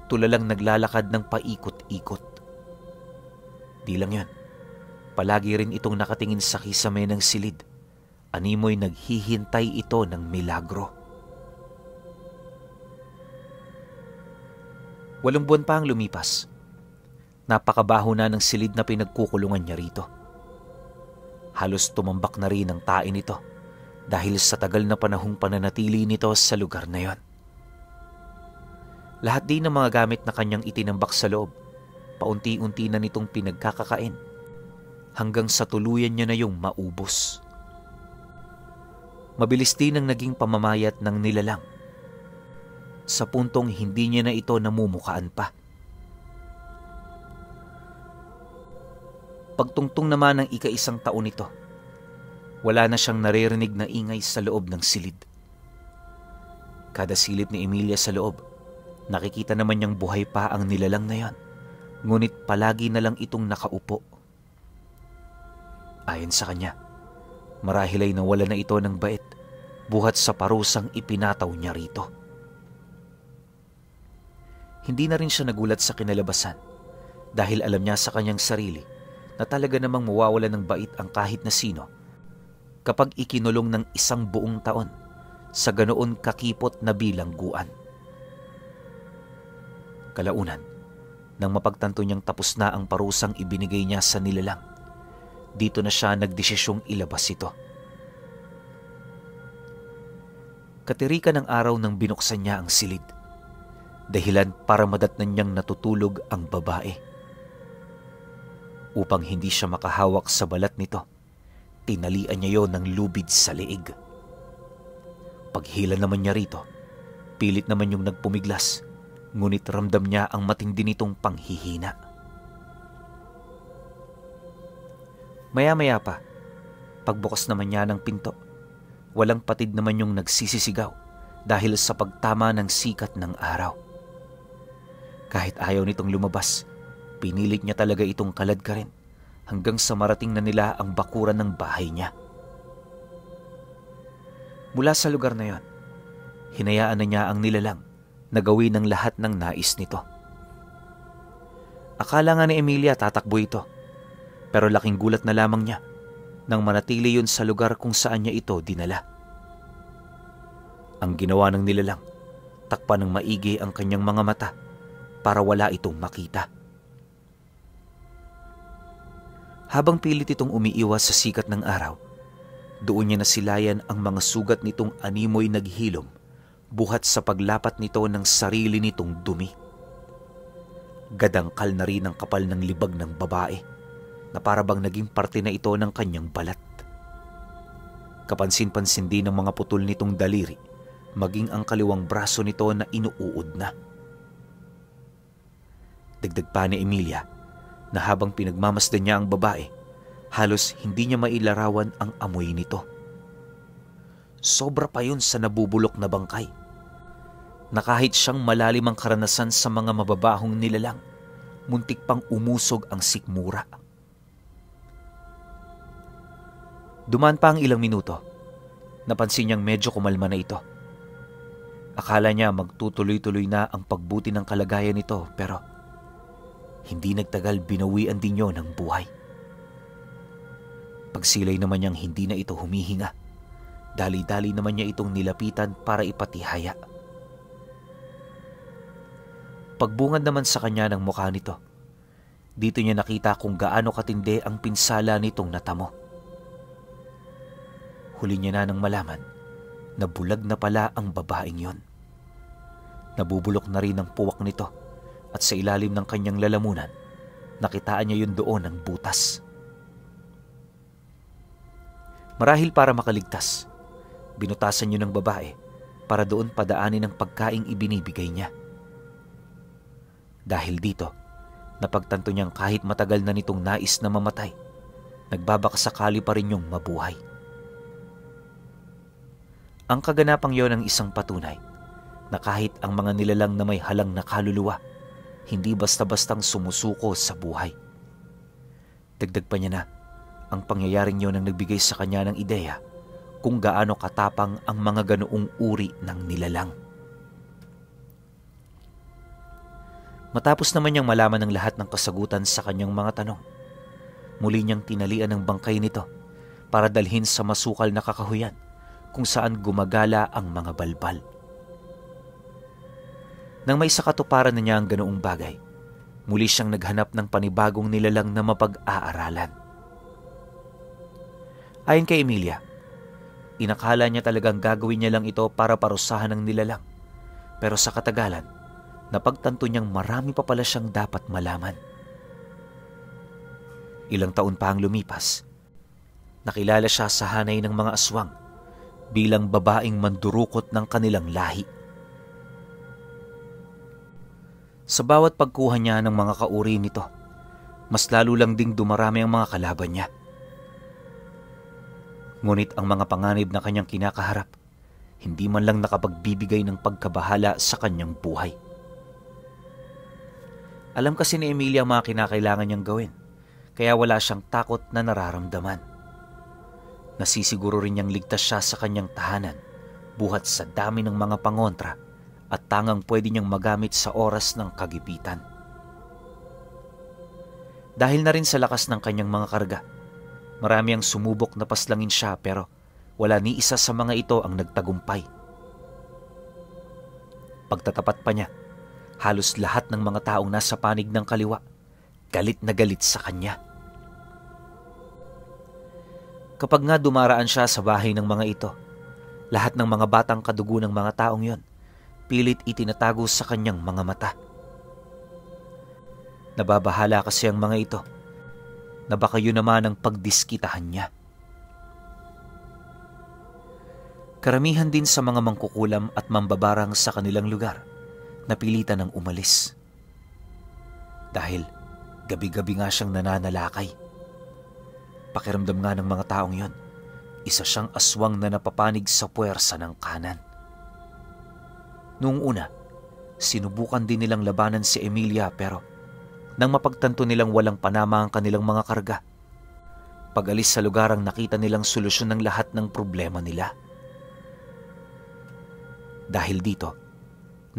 tulalang naglalakad ng paikot-ikot. Di lang yan, palagi rin itong nakatingin sa kisame ng silid, animoy naghihintay ito ng milagro. 8 buwan pa ang lumipas. Napakabaho na ng silid na pinagkukulungan niya rito. Halos tumambak na rin ang tae nito dahil sa tagal na panahong pananatili nito sa lugar na yon. Lahat din ng mga gamit na kanyang itinambak sa loob, paunti-unti na nitong pinagkakakain hanggang sa tuluyan niya na yung maubos. Mabilis din ang naging pamamayat ng nilalang, sa puntong hindi niya na ito namumukaan pa. Pagtungtong naman ng ika-1 taon nito, wala na siyang naririnig na ingay sa loob ng silid. Kada silip ni Emilia sa loob, nakikita naman niyang buhay pa ang nilalang na yan, ngunit palagi na lang itong nakaupo. Ayon sa kanya, marahil ay nawala na ito ng bait buhat sa parusang ipinataw niya rito. Hindi na rin siya nagulat sa kinalabasan dahil alam niya sa kanyang sarili na talaga namang mawawala ng bait ang kahit na sino kapag ikinulong ng 1 buong taon sa ganoon kakipot na bilangguan. Kalaunan, nang mapagtanto niyang tapos na ang parusang ibinigay niya sa nilalang, dito na siya nagdesisyong ilabas ito. Katirikan ng araw nang binuksan niya ang silid, dahilan para madatnan niyang natutulog ang babae. Upang hindi siya makahawak sa balat nito, tinalian niya yon ng lubid sa leeg. Paghila naman niya rito, pilit naman yung nagpumiglas, ngunit ramdam niya ang matindi nitong panghihina. Maya-maya pa, pagbukas naman niya ng pinto, walang patid naman yung nagsisisigaw dahil sa pagtama ng sikat ng araw. Kahit ayaw nitong lumabas, pinilit niya talaga itong kaladkarin hanggang sa marating na nila ang bakuran ng bahay niya. Mula sa lugar na yon, hinayaan na niya ang nilalang na gawin ng lahat ng nais nito. Akala nga ni Emilia tatakbo ito, pero laking gulat na lamang niya nang manatili yun sa lugar kung saan niya ito dinala. Ang ginawa ng nilalang, takpan ng maigi ang kanyang mga mata para wala itong makita. Habang pilit itong umiiwas sa sikat ng araw, doon niya nasilayan ang mga sugat nitong animoy naghilom buhat sa paglapat nito ng sarili nitong dumi. Gadangkal na rin ang kapal ng libag ng babae na parabang naging parte na ito ng kanyang balat. Kapansin-pansin din ng mga putol nitong daliri, maging ang kaliwang braso nito na inuuod na. Dagdag pa ni Emilia na habang pinagmamasdan niya ang babae, halos hindi niya mailarawan ang amoy nito. Sobra pa yun sa nabubulok na bangkay, na kahit siyang malalim ang karanasan sa mga mababahong nilalang, muntik pang umusog ang sikmura. Dumaan pa ang ilang minuto, napansin niyang medyo kumalma na ito. Akala niya magtutuloy-tuloy na ang pagbuti ng kalagayan nito, pero hindi nagtagal binawian din niyo ng buhay. Pagsilay naman niyang hindi na ito humihinga, dali-dali naman niya itong nilapitan para ipatihaya. Pagbungad naman sa kanya ng mukha nito, dito niya nakita kung gaano katindi ang pinsala nitong natamo. Huli niya na nang malaman na bulag na pala ang babaeng yon. Nabubulok na rin ang puwak nito at sa ilalim ng kanyang lalamunan, nakitaan niya yun doon ng butas. Marahil para makaligtas, binutasan niyo ng babae para doon padaanin ang pagkaing ibinibigay niya. Dahil dito, napagtanto niyang kahit matagal na nitong nais na mamatay, nagbabakasakali pa rin yung mabuhay. Ang kaganapang yon ang isang patunay na kahit ang mga nilalang na may halang na kaluluwa, hindi basta-bastang sumusuko sa buhay. Dagdag pa niya na, ang pangyayaring yon ang nagbigay sa kanya ng ideya kung gaano katapang ang mga ganoong uri ng nilalang. Matapos naman niyang malaman ng lahat ng kasagutan sa kanyang mga tanong, muli niyang tinalian ng bangkay nito para dalhin sa masukal na kakahuyan kung saan gumagala ang mga balbal. Nang may sakatuparan na niya ang ganoong bagay, muli siyang naghanap ng panibagong nilalang na mapag-aaralan. Ayon kay Emilia, inakala niya talagang gagawin niya lang ito para parusahan ng nilalang, pero sa katagalan, napagtanto niyang marami pa pala siyang dapat malaman. Ilang taon pa ang lumipas, nakilala siya sa hanay ng mga aswang bilang babaeng mandurukot ng kanilang lahi. Sa bawat pagkuha niya ng mga kauri nito, mas lalo lang ding dumarami ang mga kalaban niya. Ngunit ang mga panganib na kanyang kinakaharap, hindi man lang nakapagbibigay ng pagkabahala sa kanyang buhay. Alam kasi ni Emilia ang mga kinakailangan niyang gawin, kaya wala siyang takot na nararamdaman. Nasisiguro rin niyang ligtas siya sa kanyang tahanan, buhat sa dami ng mga pangontra at tangang pwede niyang magamit sa oras ng kagipitan. Dahil na rin sa lakas ng kanyang mga karga, marami ang sumubok na paslangin siya pero wala ni isa sa mga ito ang nagtagumpay. Pagtatapat pa niya, halos lahat ng mga taong nasa panig ng kaliwa, galit na galit sa kanya. Kapag nga dumaraan siya sa bahay ng mga ito, lahat ng mga batang kadugo ng mga taong yon, pilit itinatago sa kanyang mga mata. Nababahala kasi ang mga ito na baka yun naman ang pagdiskitahan niya. Karamihan din sa mga mangkukulam at mambabarang sa kanilang lugar napilitan ng umalis. Dahil gabi-gabi nga siyang nananalakay. Pakiramdam nga ng mga taong yon, isa siyang aswang na napapanig sa puwersa ng kanan. Noong una, sinubukan din nilang labanan si Emilia pero nang mapagtanto nilang walang panama ang kanilang mga karga, pag-alis sa lugar ang nakita nilang solusyon ng lahat ng problema nila. Dahil dito,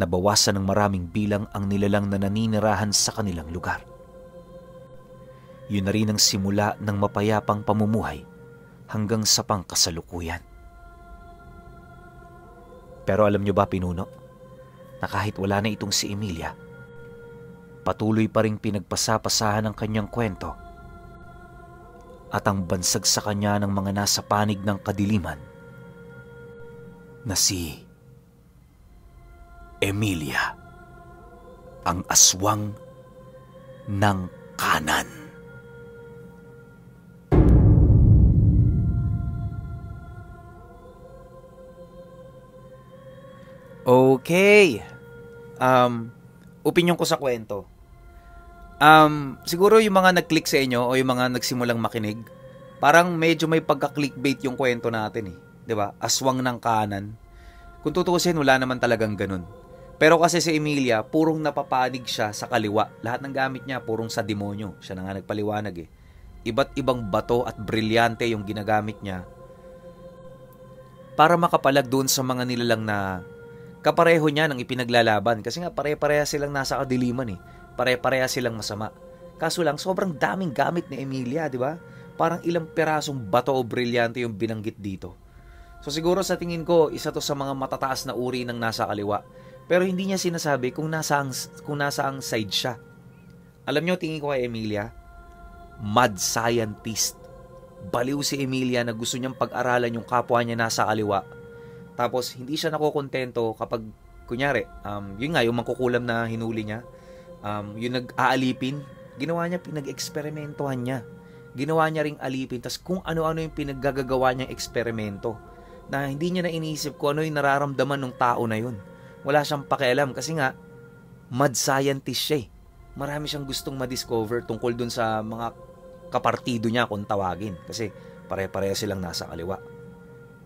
nabawasan ng maraming bilang ang nilalang na naninirahan sa kanilang lugar. Yun na rin ang simula ng mapayapang pamumuhay hanggang sa pangkasalukuyan. Pero alam nyo ba, pinuno, na kahit wala na itong si Emilia, patuloy pa rin pinagpasapasahan ang kanyang kwento at ang bansag sa kanya ng mga nasa panig ng kadiliman na si Emilia, ang aswang ng kanan. Okay. Opinyon ko sa kwento. Siguro yung mga nag-click sa inyo o yung mga nagsimulang makinig, parang medyo may pagka-clickbait yung kwento natin eh. 'Di ba? Aswang ng kanan. Kung tutuusin, wala naman talagang ganun. Pero kasi si Emilia, purong napapanig siya sa kaliwa. Lahat ng gamit niya, purong sa demonyo. Siya na nga nagpaliwanag eh. Iba't ibang bato at brilyante yung ginagamit niya para makapalag doon sa mga nilalang na kapareho niya ng ipinaglalaban. Kasi nga pare-pareha silang nasa kadiliman eh. Pare-pareha silang masama. Kaso lang, sobrang daming gamit ni Emilia, di ba? Parang ilang perasong bato o brilyante yung binanggit dito. So siguro sa tingin ko, isa to sa mga matataas na uri ng nasa kaliwa. Pero hindi niya sinasabi kung nasa ang side siya. Alam niyo, tingin ko kay Emilia, mad scientist. Baliw si Emilia na gusto niyang pag-aralan yung kapwa niya nasa kaliwa. Tapos hindi siya nakokontento kapag, kunyari, yun nga, yung mangkukulam na hinuli niya, yung nag-aalipin, ginawa niya, pinag-eksperimentohan niya. Ginawa niya ring alipin, tas kung ano-ano yung pinaggagawa niyang eksperimento, na hindi niya na iniisip kung ano yung nararamdaman ng tao na yun. Wala siyang pakialam kasi nga, mad scientist siya eh. Marami siyang gustong ma-discover tungkol dun sa mga kapartido niya kung tawagin. Kasi pare-pareha silang nasa kaliwa.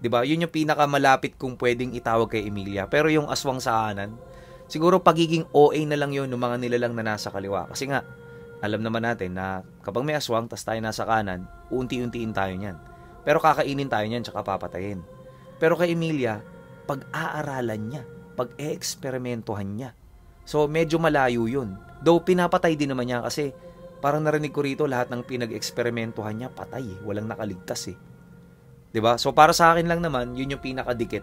Diba? Yun yung pinakamalapit kung pwedeng itawag kay Emilia. Pero yung aswang sa kanan, siguro pagiging OA na lang yun ng mga nilalang na nasa kaliwa. Kasi nga, alam naman natin na kapag may aswang, tas tayo nasa kanan, unti-untiin tayo niyan. Pero kakainin tayo niyan, tsaka papatayin. Pero kay Emilia, pag-aaralan niya, pag-e-eksperimentohan niya. So, medyo malayo yun. Though, pinapatay din naman niya kasi parang narinig ko rito lahat ng pinag-eksperimentohan niya, patay eh. Walang nakaligtas eh. 'Di ba? So, para sa akin lang naman, yun yung pinakadikit.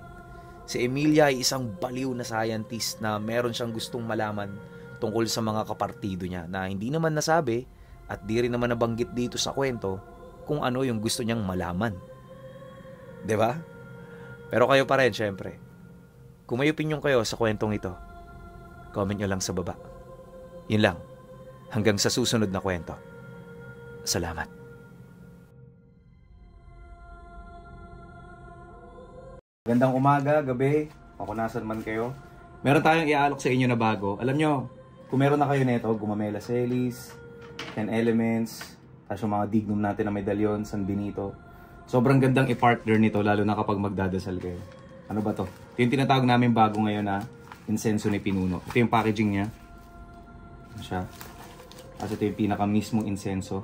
Si Emilia ay isang baliw na scientist na meron siyang gustong malaman tungkol sa mga kapartido niya na hindi naman nasabi at di rin naman nabanggit dito sa kwento kung ano yung gusto niyang malaman. 'Di ba? Pero kayo pa rin, syempre. Kung may opinion kayo sa kwentong ito, comment nyo lang sa baba. Yun lang. Hanggang sa susunod na kwento. Salamat. Gandang umaga, gabi, o kung nasan man kayo. Meron tayong iaalok sa inyo na bago. Alam nyo, kung meron na kayo nito, Gumamela Celis, 10 elements, tapos yung mga dignum natin na medalyon, San Benito. Sobrang gandang i-partner nito, lalo na kapag magdadasal kayo. Ano ba to? Ito yung tinatawag namin bago ngayon na insenso ni Pinuno. Ito yung packaging niya. Ano siya? Tapos ito yung pinaka mismong insenso.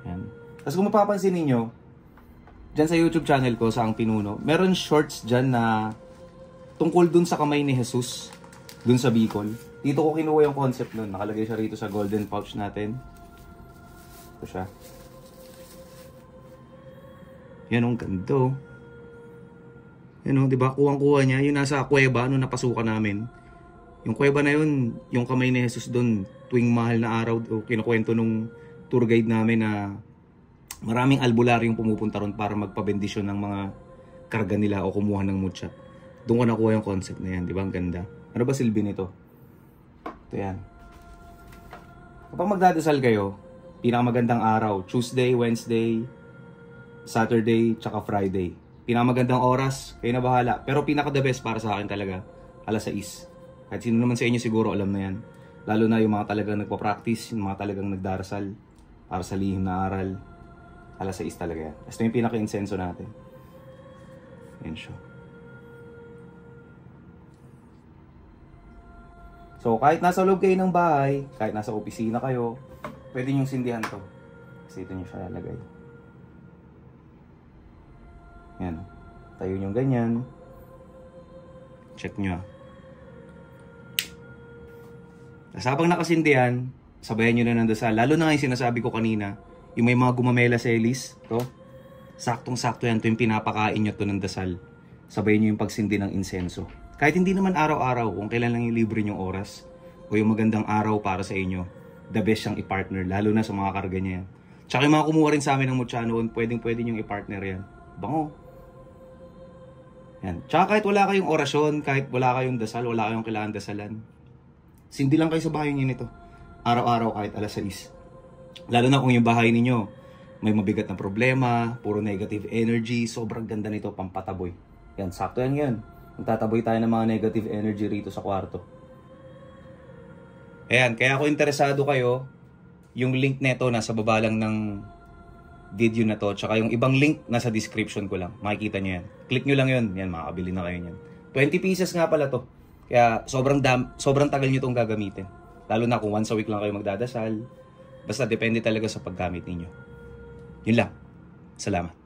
Yan. Tapos kung mapapansin ninyo, dyan sa YouTube channel ko, sa Ang Pinuno, meron shorts dyan na tungkol dun sa kamay ni Jesus, dun sa Bicol. Dito ko kinuha yung concept nun. Nakalagay siya rito sa golden pouch natin. Ito siya. Yan ang ganda oh. Yan oh, di ba? Kuwang-kuha niya. Yung nasa kuweba, nung napasukan namin. Yung kuweba na yun, yung kamay ni Jesus doon, tuwing mahal na araw, o kinukwento nung tour guide namin na maraming albularyong pumupunta ron para magpabendisyon ng mga karga nila o kumuha ng mutya. Doon ko nakuha yung concept na yan, di ba? Ang ganda. Ano ba silbi nito? Ito yan. Kapag magdadasal kayo, pinakamagandang araw, Tuesday, Wednesday, Saturday, tsaka Friday. Pinakamagandang oras, kayo na bahala. Pero pinaka-the best para sa akin talaga, alas 6. Kahit sino naman sa inyo siguro alam na yan. Lalo na yung mga talagang nagpa-practice, yung mga talagang nagdarasal para sa lihim na aral. Alas 6 talaga yan. Ito yung pinaka-insenso natin. Yan siya. So, kahit nasa loob kayo ng bahay, kahit nasa opisina kayo, pwede nyong sindihan to. Kasi ito nyo siya lalagay. Yan. Tayo nyo ganyan. Check nyo. Tapos habang nakasindihan, sabayan nyo na ng dasal. Lalo na yung sinasabi ko kanina, yung may mga gumamela selis, to, saktong-sakto yan, to yung pinapakain nyo to ng dasal. Sabayan nyo yung pagsindi ng insenso. Kahit hindi naman araw-araw, kung kailan lang yung libre nyong oras, o yung magandang araw para sa inyo, the best siyang i-partner, lalo na sa mga karga niya yan. Tsaka yung mga kumuha rin sa amin ng mutya noon, pwedeng-pwede nyong i-partner yan. Bango. Yan. Tsaka kahit wala kayong orasyon, kahit wala kayong dasal, wala kayong kailangan dasalan, sindi lang kayo sa bahay niyo nito. Araw-araw kahit alas 6. Lalo na kung yung bahay ninyo may mabigat na problema, puro negative energy, sobrang ganda nito, pampataboy. Yan, sakto yan yan. Magtataboy tayo ng mga negative energy rito sa kwarto. Ayan, kaya kung interesado kayo, yung link neto nasa baba lang ng video na to, tsaka yung ibang link nasa description ko lang. Makikita nyo yan. Click nyo lang yun. Yan, makakabili na kayo yan. 20 pieces nga pala to. Kaya sobrang tagal nyo itong gagamitin. Lalo na kung once a week lang kayo magdadasal. Basta depende talaga sa paggamit ninyo. Yun lang. Salamat.